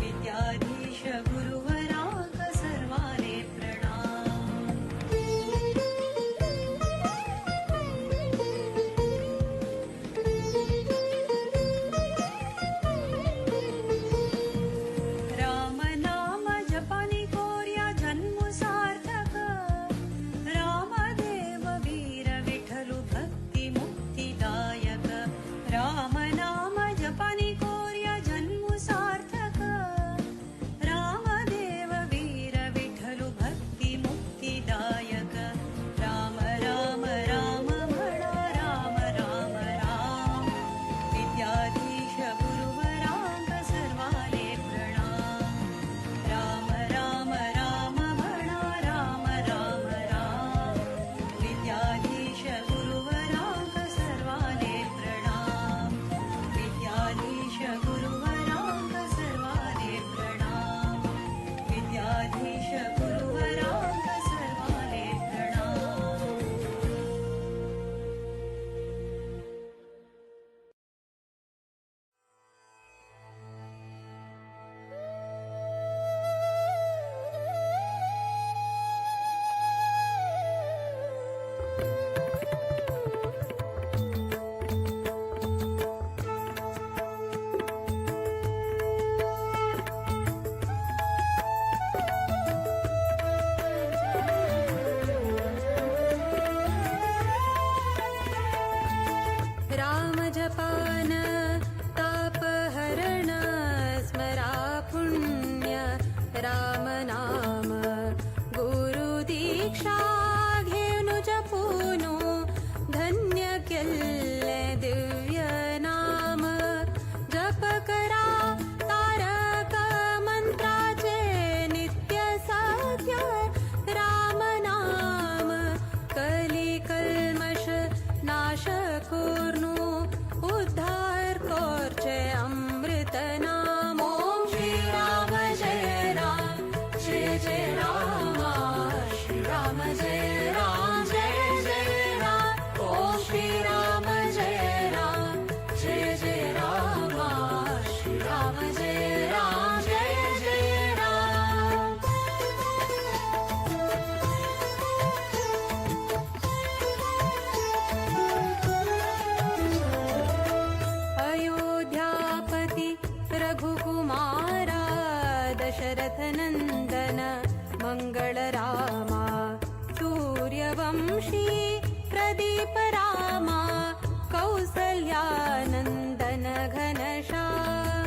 विद्याधीश गुरुवरांक सर्वाले प्रणाम. राम नाम जपानी कोर्या जन्म सार्थक रामदेव वीर विठ्ठलु भक्ती मुक्तिदायक. राम नाम जपानी कोर्या जन्म सार्थक रामदेव वीर विठ्ठलु भक्ती मुक्तिदायक. राम राम राम म्हणा राम राम राम विद्याधीश गुरुवरांक सर्वाले प्रणाम. राम राम राम म्हणा राम राम राम विद्याधीश गुरुवरांक सर्वाले प्रणाम. विद्याधीश गुरुवरांक सर्वाले प्रणाम. विद्याधीश गुरुवरांक सर्वाले प्रणाम. राम जपान तापहरण स्मरा पुण्य राम नाम गुरु दीक्षा घेऊन जपूनु धन्य केल्ले दिव्य नाम. जप करा तारक मंत्राचे नित्य सत्य राम नाम. कली कल्मष नाश कोर्नु उद्धार कोरचे अमृत नाम. ओम श्री राम जय राम जय जय राम श्री राम जय राम जय जय राम. ओम श्री राम जय राम जय जय राम श्री राम जय राम जय जय राम. अयोध्यापति रघुकुमारा दशरथ नन्दन मङ्गल रामा सूर्यवंशी प्रदीप रामा कौसल्यानन्दन घनश्याम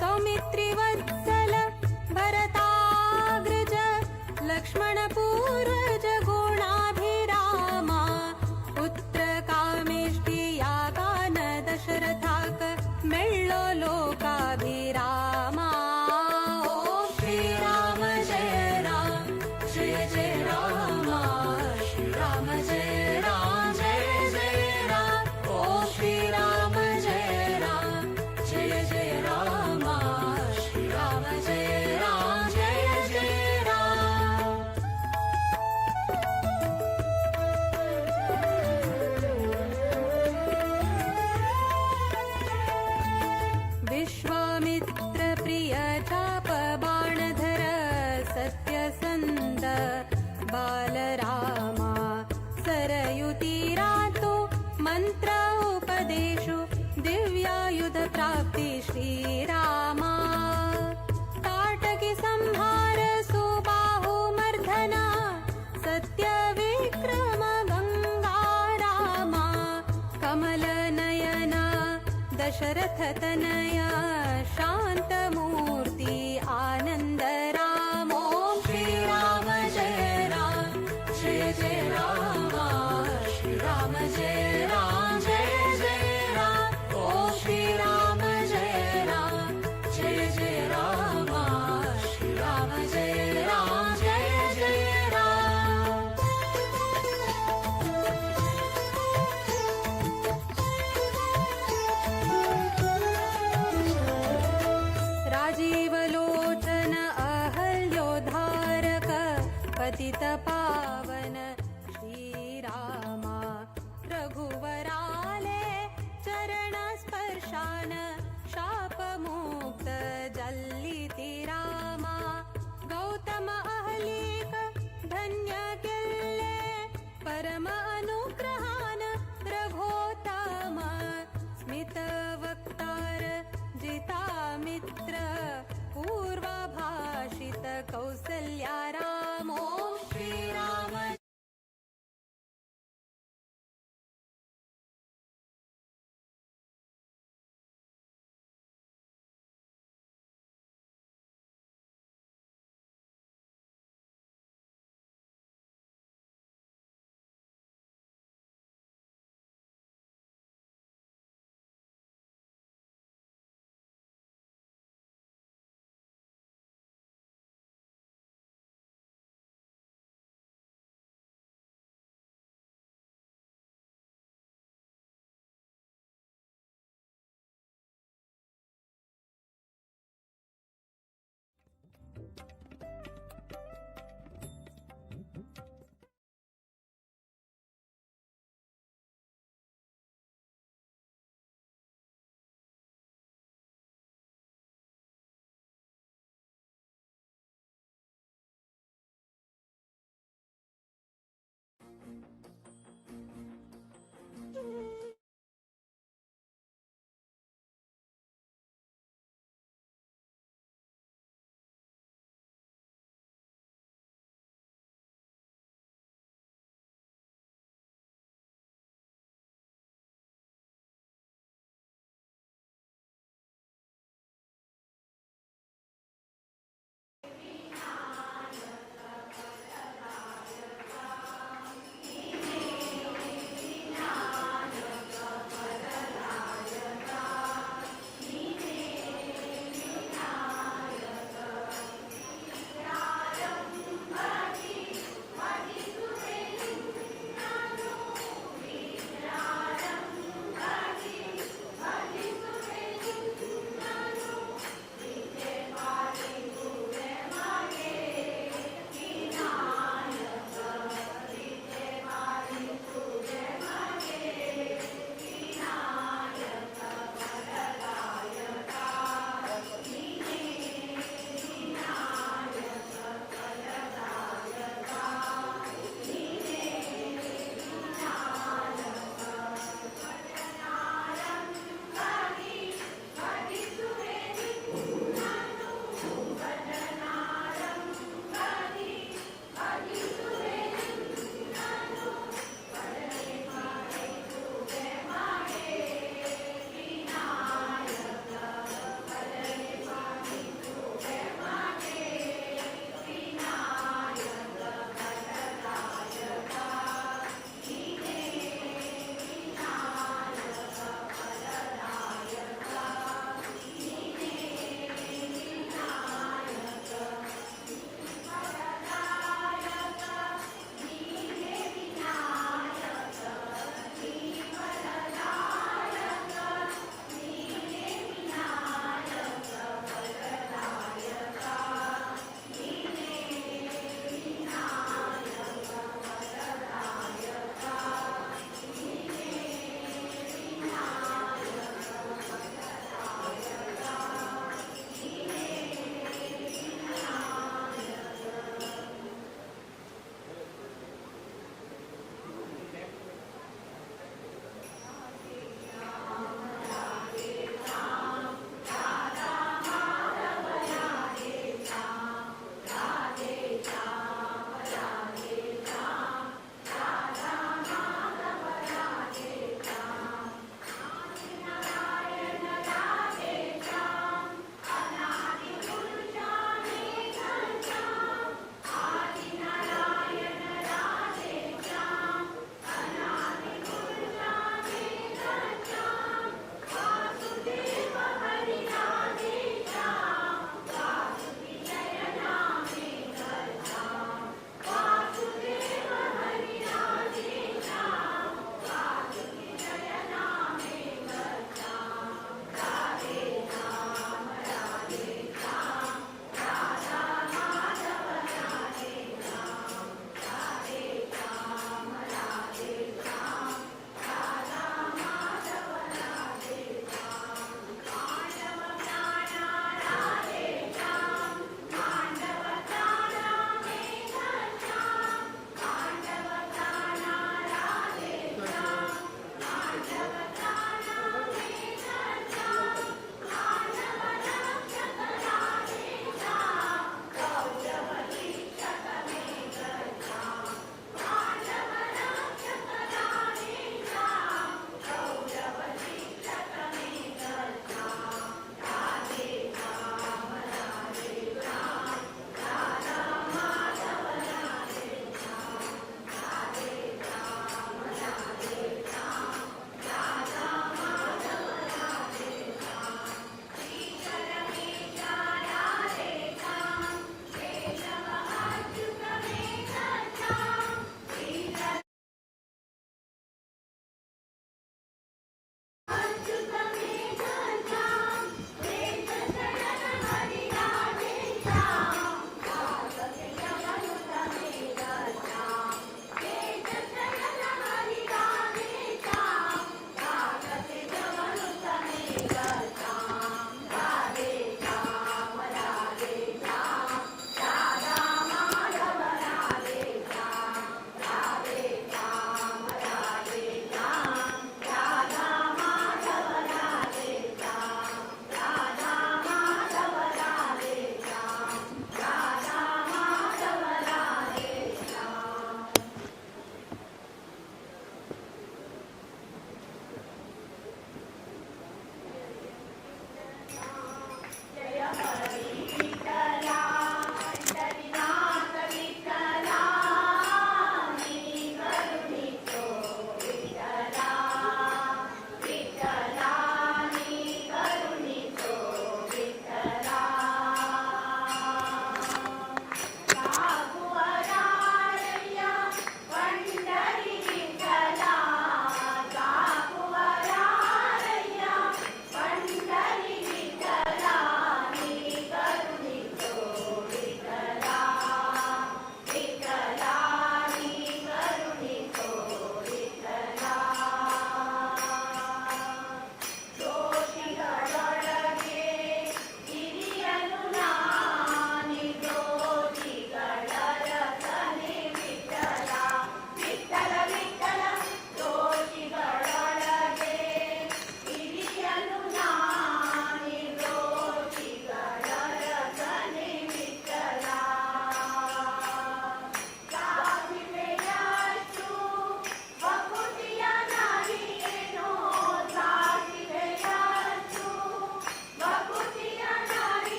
सौमित्रिवत्सल भरताग्रज लक्ष्मण पूर्वज गो प्राप्ति श्रीरामा। ताटकी संहार सुबाहु मर्दना सत्य विक्रम गंगा रामा। कमल नयना दशरथ तनया शांत मूर्ति आनंद राम। ॐ श्री राम जय राम जय जय राम श्री राम जय राम जय जय राम। ॐ श्री राम जय राम जय जय राम श्री राम जय राम जय जय राम। राजीवलोचन अहल्योद्धारक पतित पावन श्रीरामा। रघुवराले चरण स्पर्शान शापमुक्त जल्लिति रामा। गौतम अहलीक धन्य केल्ले परम अनुग्रहान रघोत्तम। स्मित वक्तार जितामित्र पूर्वभाषित कौसल्या रामो। श्री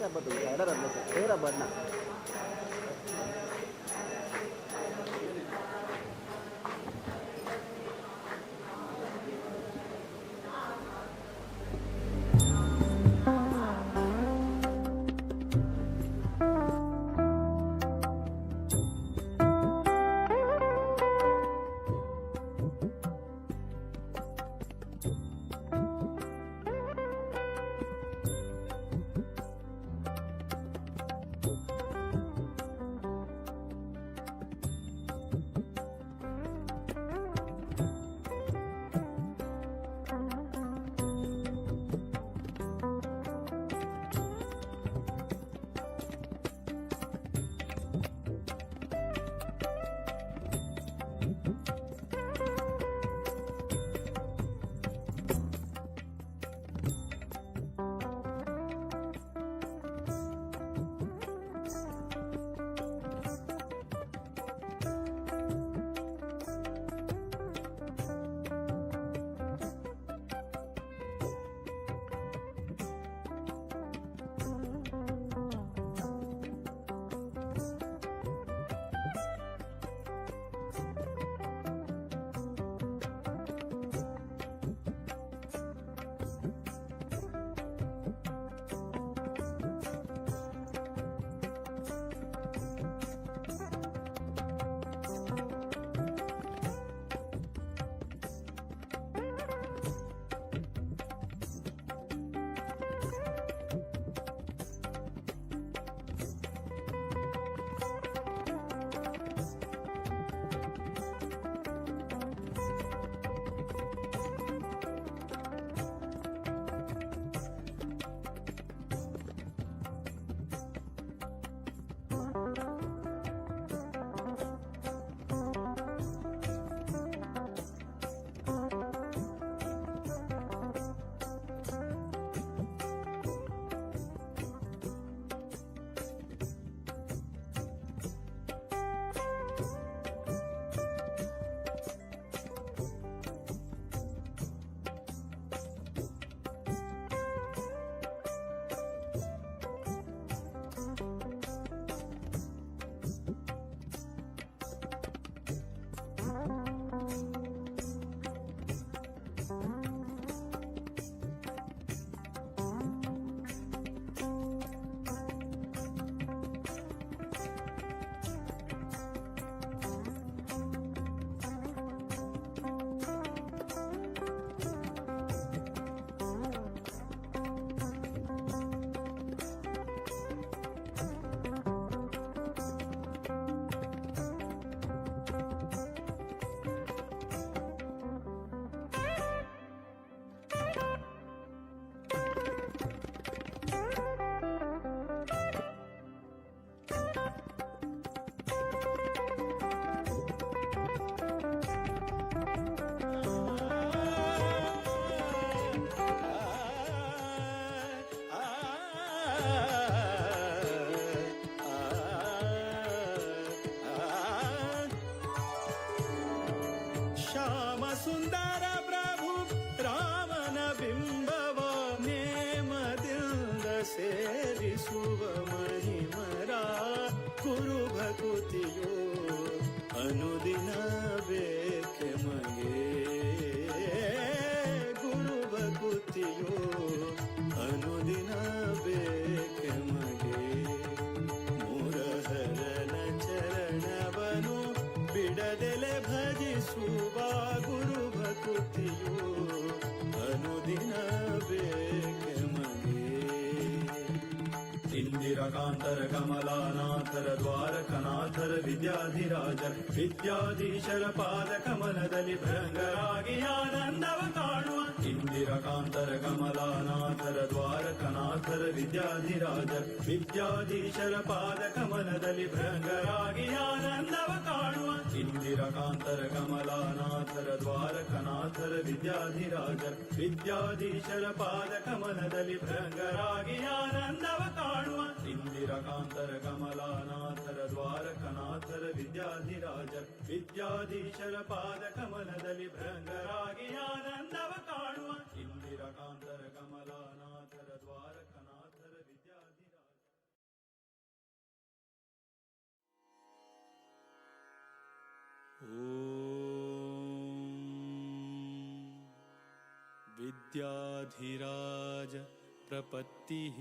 रबर तुमचें रबर थंय रबर ना. ಶ್ಯಾಮ ಸುಂದರ ಪ್ರಭು ರಾಮನ ಬಿಂಬವ ನೇಮದಿಂದ ಸೇರಿಸುವ ಮಹಿಮರ ಗುರು ಭಕುತಿಯೋ ಅನುದಿನ ಬೇಕೆ ಮಗೆ ಗುರು ಭಕುತಿಯೋ ಅನುದಿನ ಬೇಕೆ ಮಗೆ ಮುರಹರನ ಚರಣವನು ಬಿಡದೆಲೆ ಭಜಿಸುವ ಗುರು ಭಕುತಿಯೋ ಅನುದಿನ ಬೇಕೆ ಮಗೆ. ಇಂದಿರಕಾಂತರ ಕಮಲಾನಾಥರ ದ್ವಾರಕನಾಥರ ವಿದ್ಯಾಧಿರಾಜ ವಿದ್ಯಾಧೀಶರ ಪಾದ ಕಮಲದಲ್ಲಿ ಭೃಂಗರಾಗಿ ಆನಂದವ ಕಾಣುವ ಇಂದಿರಕಾಂತರ ಕಮಲಾನಾಥರ ದ್ವಾರಕನಾಥರ ವಿದ್ಯಾಧಿರಾಜ ವಿದ್ಯಾಧೀಶರ ಪಾದ ಕಮಲದಲ್ಲಿ ಭೃಂಗರಾಗಿ ಆನಂದವ ಕಾಣುವ ಇಂದಿರಕಾಂತರ ಕಮಲಾನಾಥರ ದ್ವಾರಕನಾಥರ ವಿದ್ಯಾಧಿರಾಜ ವಿದ್ಯಾಧೀಶರ ಪಾದ ಕಮಲದಲ್ಲಿ ಭೃಂಗರಾಗಿ ಆನಂದವ ಕಾಣುವ ಇಂದಿರಕಾಂತರ ಕಮಲಾನಾಥರ ದ್ವಾರಕನಾಥರ ವಿದ್ಯಾಧಿರಾಜ ವಿದ್ಯಾಧೀಶರ ಪಾದ ಕಮಲದಲ್ಲಿ ಭೃಂಗರಾಗಿ ಆನಂದವ ಕಾಣುವ ಇಂದಿರಕಾಂತರ ಕಮಲಾನಾಥರ ದ್ವಾರಕನಾಥರ ವಿದ್ಯಾಧಿರಾಜ. विद्याधिराज प्रपत्तिः।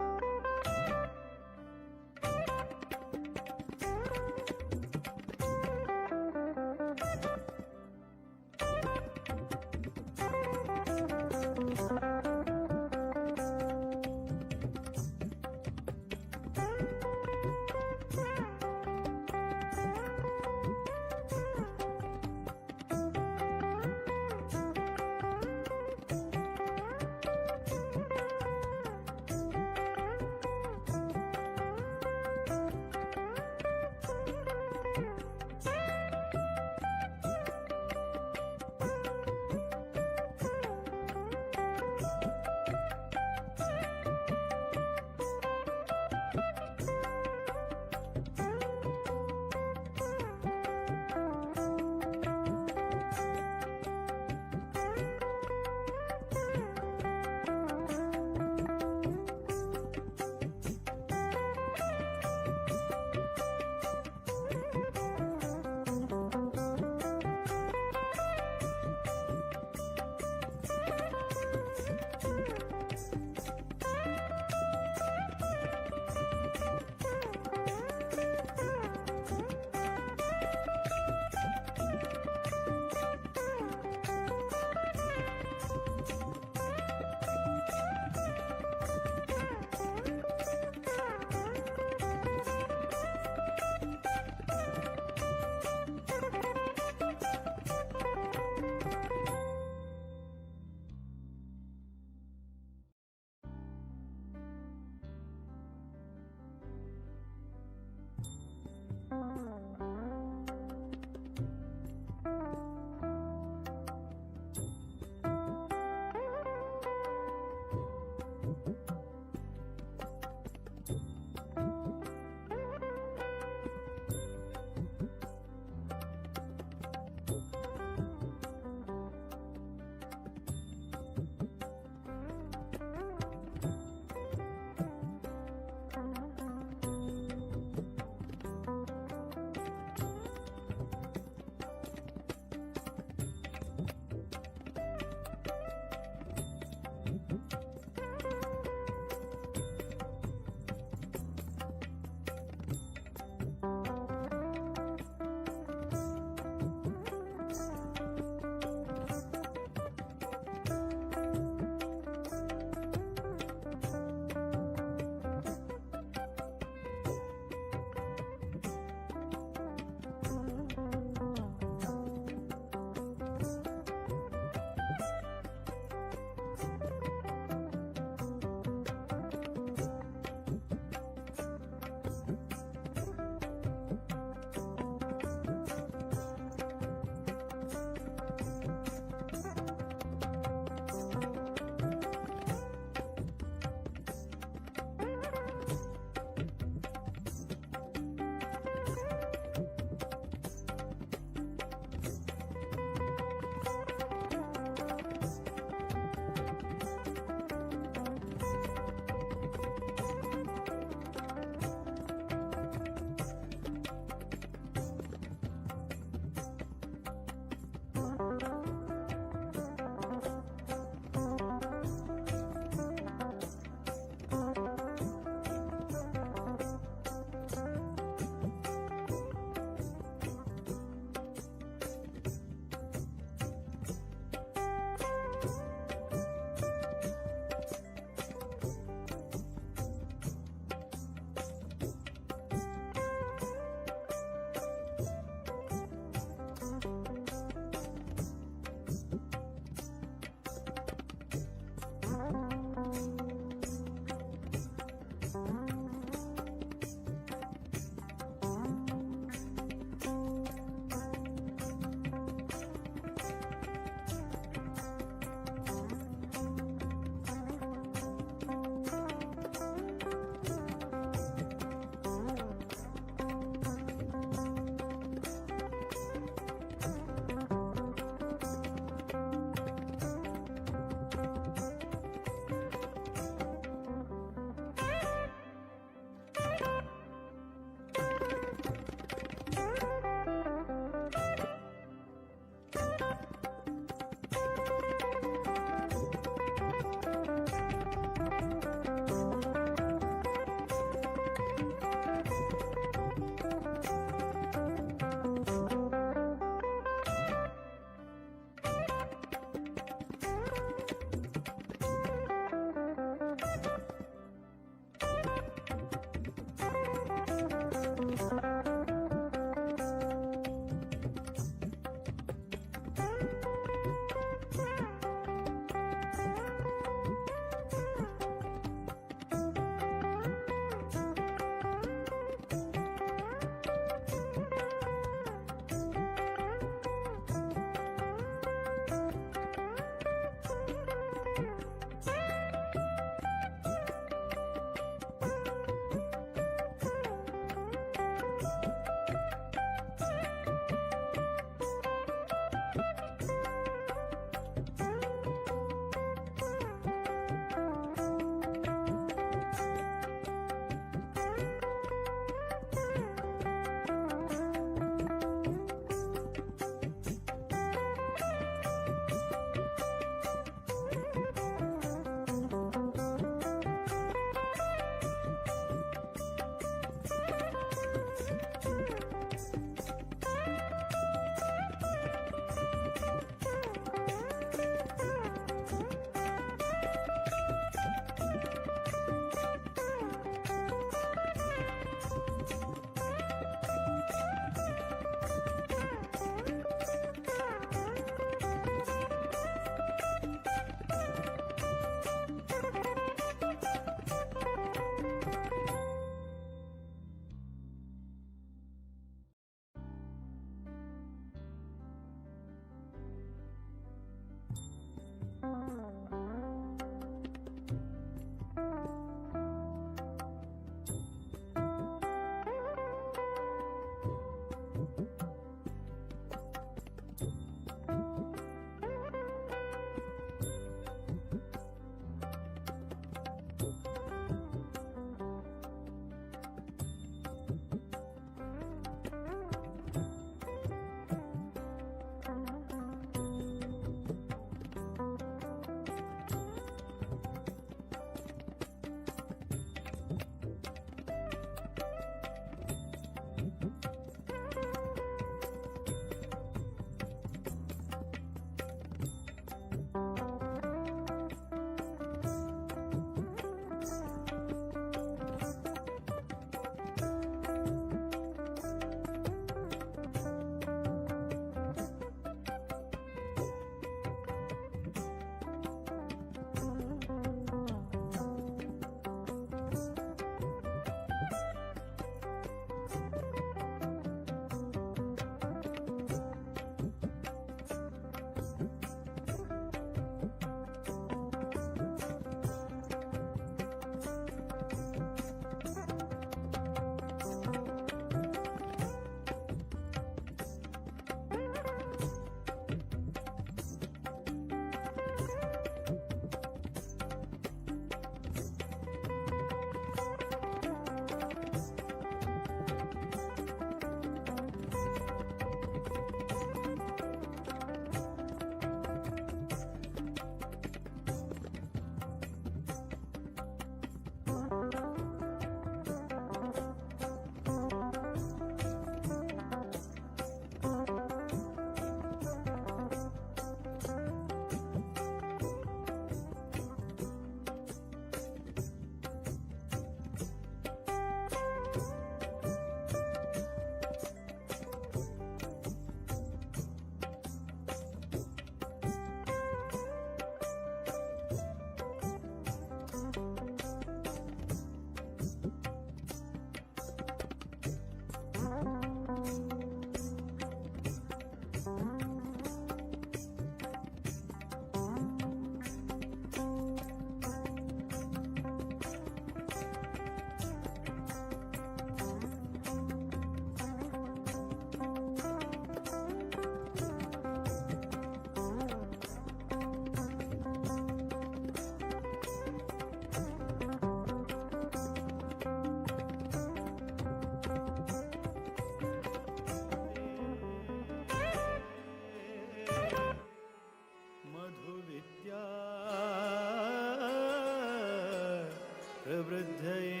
प्रवृद्धये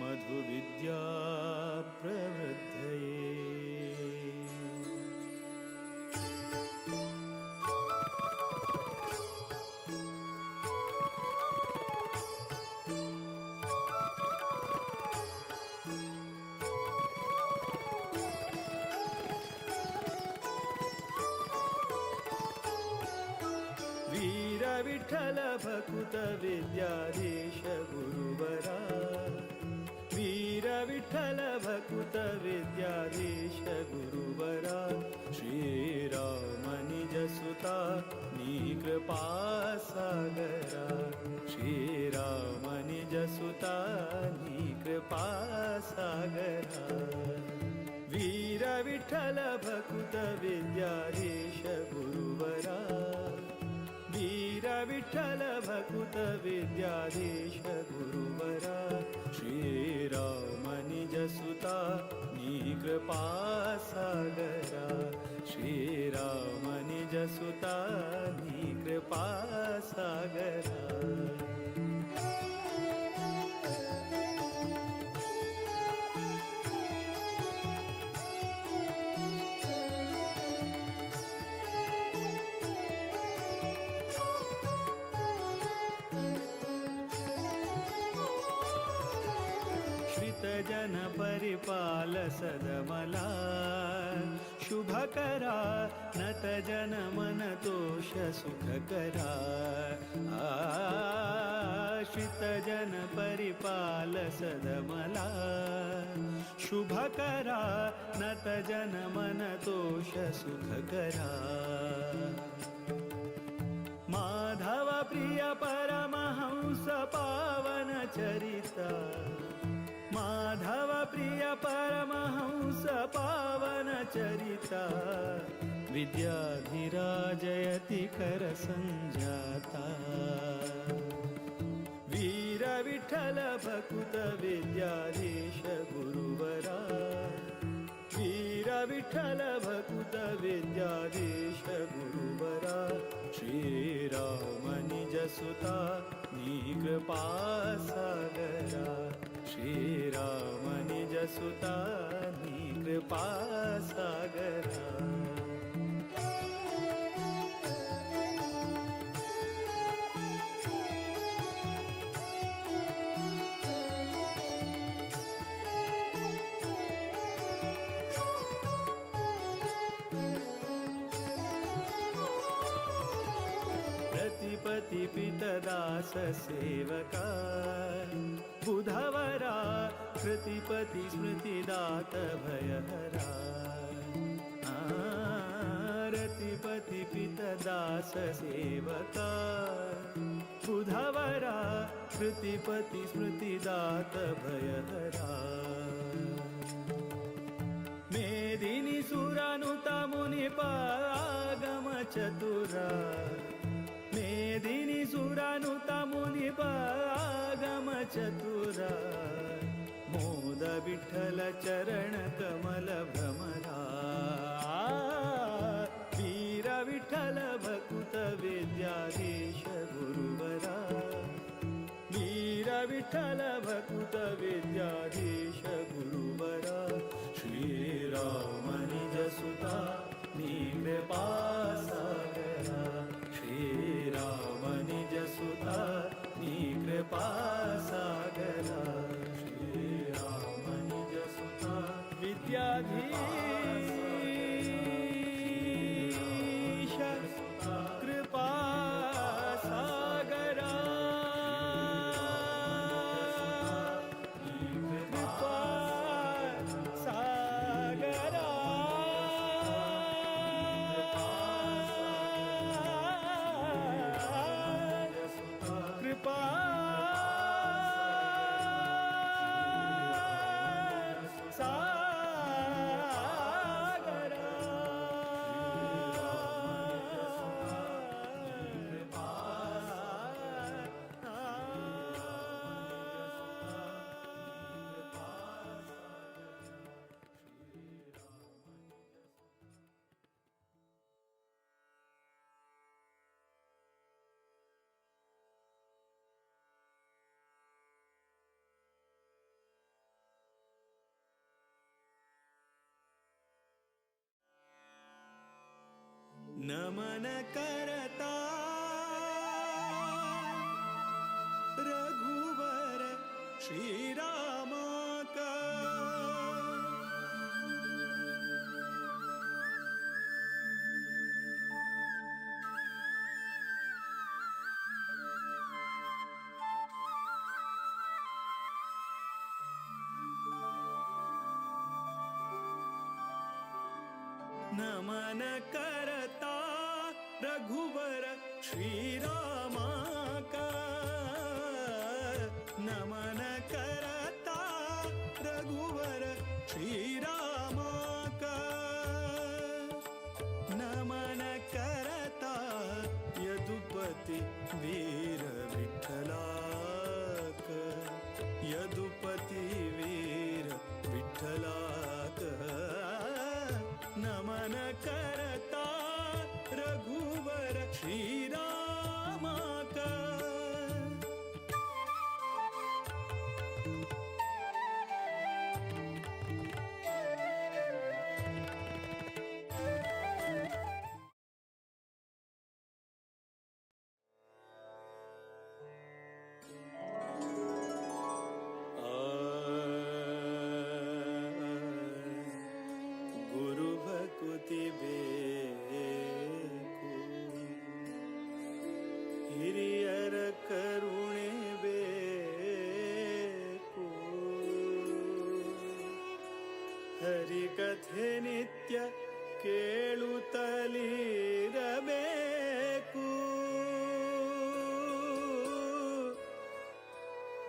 मधुविद्या प्रवृद्धये। वीर विठ्ठल भकुत विद्याधीश गुरुवरा, वीर विठ्ठल भकुत विद्याधीश गुरुवरा, श्रीराम निज सुता नी कृपा सागरा, श्रीराम निज सुता नी कृपा सागरा। वीर विठ्ठल भकुत विद्याधीश गुरुवरा, वीर विठ्ठल भकुत विद्याधीश गुरुवरा, श्रीराम निज सुता नी कृपा सागरा, श्रीराम निज सुता नी कृपा सागरा। जन परिपाल सदमला शुभकरा, नत जन मन तोष सुखकरा, आश्रित जन परिपाल सदमला शुभकरा, नत जन मन तोष सुखकरा। माधव प्रिय परमहंस पावन चरिता, माधव प्रिय परमहंस पावन चरिता, विद्याधिराजयति कर संजाता। वीर विठ्ठल भकुत विद्याधीश गुरुवरा, वीर विठ्ठल भकुत विद्याधीश गुरुवरा, श्रीराम निज सुता नी कृपा सागरा, श्रीराम निज सुता नी कृपा सागरा। प्रतिपति पितदास सेवका बुधवरा, कृतिपति स्मृतिदात भयहरा, रतिपति पितदास सेवका बुधवरा, कृतिपति स्मृतिदात भयहरा। मेदिनी सुरानुता मुनिपागम चतुरा, मेदिनी सुरानुता मुनिपागम चतुरा, मोद विठ्ठल चरण कमल भ्रमरा, वीर विठ्ठल भकुत विद्याधीश गुरुवरा, वीर विठ्ठल भकुत विद्याधीश गुरुवरा, श्रीराम निज सुता नी कृपा सागरा, श्रीराम निज सुता नी कृपा सागरा, श्रीराम निज सुता विद्याधीश कृपा सागरा, कृपा सागरा। नमन करता रघुवर श्री रामा का। नमन करता रघुवर श्री रामा का। नमन करता रघुवर श्री रामा का। नमन करता यदुपति वीर विठ्ठलाक। यदुपति वीर विठ्ठलाक। नमन करता रघुवर श्री रामा का। ಗುರು ಭಕುತಿ ಬೇಕು, ಹಿರಿಯರ ಕರುಣೆ ಬೇಕು, ಹರಿಕಥೆ ನಿತ್ಯ ಕೇಳುತ್ತಲಿರಬೇಕು,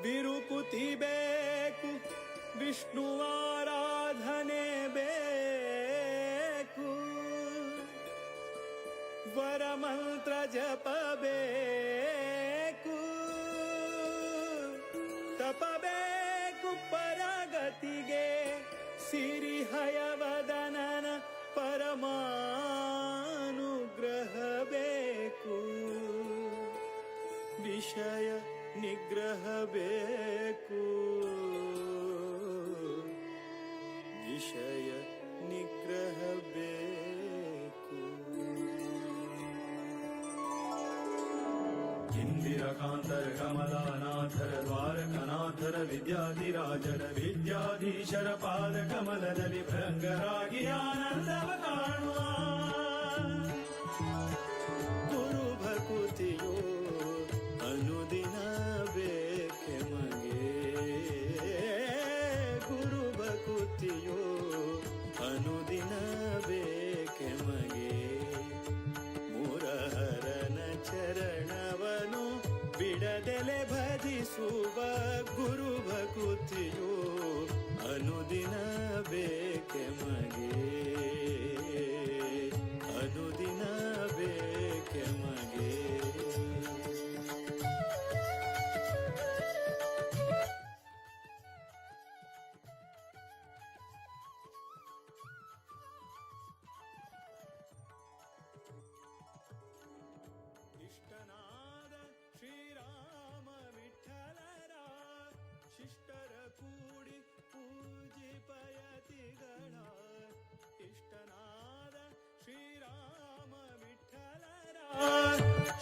ವಿರುಕುತಿ ಬೇಕು, ವಿಷ್ಣುವಾರಾಧನೆ ಬೇಕು, ವರಮಂತ್ರ ಜಪ ಬೇಕು, ತಪಬೇಕು ಪರಗತಿಗೆ ಸಿರಿ ಹಯವದನನ ಪರಮಾನುಗ್ರಹ ಬೇಕು, ವಿಷಯ ನಿಗ್ರಹ ಬೇಕು, ವಿಷಯ ನಿಗ್ರಹ ಬೇಕು. ಇಂದಿರಕಾಂತರ ಕಮಲಾನಾಥರ ದ್ವಾರಕನಾಥರ ವಿದ್ಯಾಧಿರಾಜರ ವಿದ್ಯಾಧೀಶರ ಪಾದ ಕಮಲದಲ್ಲಿ ಭೃಂಗರಾಗಿ ಆನಂದವ ಕಾಣುವ ಗುರು ಭಕುತಿಯೋ ಅನುದಿನ ಬೇಕೆ ಮಗೆ. ಗುರು ಭಕುತಿಯೋ ಅನುದಿನ ಬೇಕೆ ಮಗೆ. ಮುರಹರನ ಚರಣವನು ಬಿಡದೆಲೆ ಭಜಿಸುವ ಗುರು ಭಕುತಿಯೋ ಅನುದಿನ ಬೇಕೆ ಮಗೆ. ಅನುದಿನ ಬೇಕೆ ಮಗೆ. ಇಷ್ಟನಾದ ಶ್ರೀರಾಮ ವಿಠಲರ ಶಿಷ್ಟರ ಕೂಡಿ ಪೂಜಿಪಯತಿಗಳ. ಇಷ್ಟನಾದ ಶ್ರೀರಾಮ ವಿಠಲರ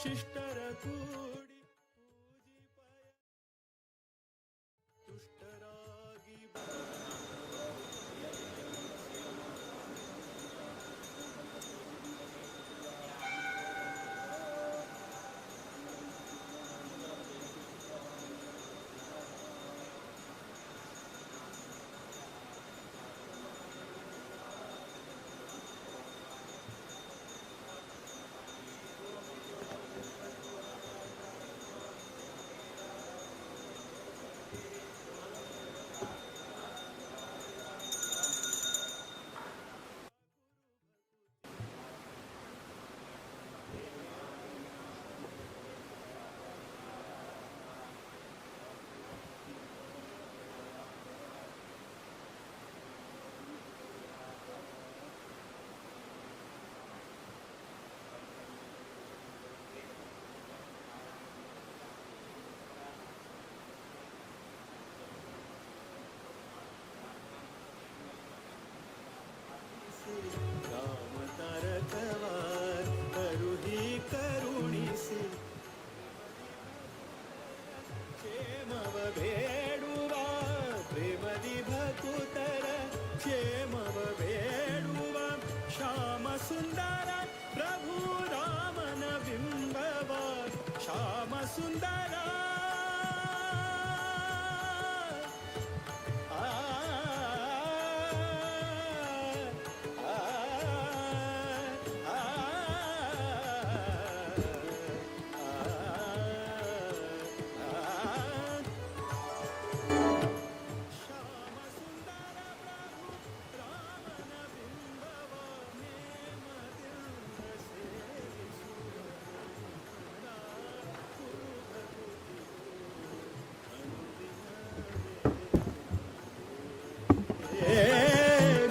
ಶಿಷ್ಟರ ಕೂಡಿ ಪೂಜಿಪಯ ದುಷ್ಟರಾಗಿ सुंदर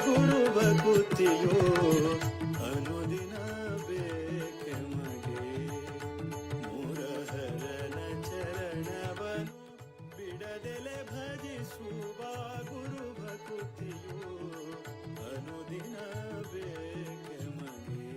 ಗುರು ಅನುದಿನ ಬೇಕೆ ಮಗೆ ಮುರಹರನ ಚರಣವನು ಬಿಡದೆಲೆ ಭಜಿಸುವ ಗುರು ಭಕುತಿಯು ಅನುದಿನ ಬೇಕೆ ಮಗೆ.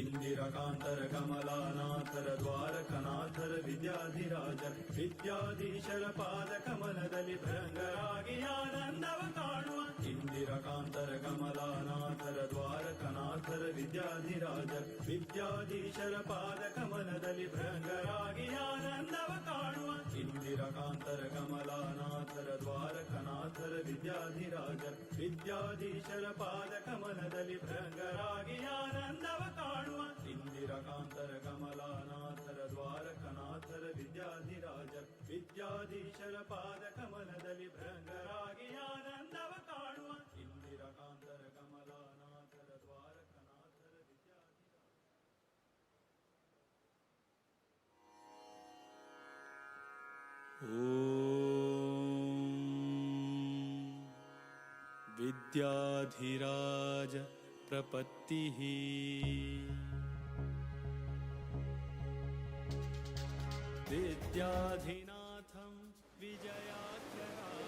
ಇಂದಿರಕಾಂತರ ಕಮಲಾನಾಥರ ದ್ವಾರಕನಾಥರ ವಿದ್ಯಾಧಿರಾಜ ವಿದ್ಯಾಧೀಶರ ಪಾದ ಕಮಲದಲ್ಲಿ ಭೃಂಗರಾಗಿ ಆನಂದವ ಕಾಣುವ. ಇಂದಿರಕಾಂತರ ಕಮಲಾನಾಥರ ದ್ವಾರಕನಾಥರ ವಿದ್ಯಾಧಿರಾಜ ವಿದ್ಯಾಧೀಶರ ಪಾದ ಕಮಲದಲ್ಲಿ ಭೃಂಗರಾಗಿ ಆನಂದವ ಕಾಣುವ. ಇಂದಿರಕಾಂತರ ಕಮಲಾನಾಥರ ದ್ವಾರಕನಾಥರ ವಿದ್ಯಾಧಿರಾಜ ವಿದ್ಯಾಧೀಶರ ಪಾದ ಕಮಲದಲ್ಲಿ ಭೃಂಗರಾಗಿ ಆನಂದವ ಕಾಣುವ. ಇಂದಿರಕಾಂತರ ಕಮಲಾನಾಥರ ದ್ವಾರಕನಾಥರ ವಿದ್ಯಾಧಿರಾಜ ವಿದ್ಯಾಧೀಶರ ಪಾದ ಕಮಲದಲ್ಲಿ ಭೃಂಗರಾಗಿ ಆನಂದವ ಕಾಣುವ. ಇಂದಿರಕಾಂತರ ಕಮಲಾನಾಥರ ದ್ವಾರಕನಾಥರ ವಿದ್ಯಾಧಿರಾಜ. विद्याधिराज प्रपत्तिः विद्याधिनाथं विजयाख्यरामं.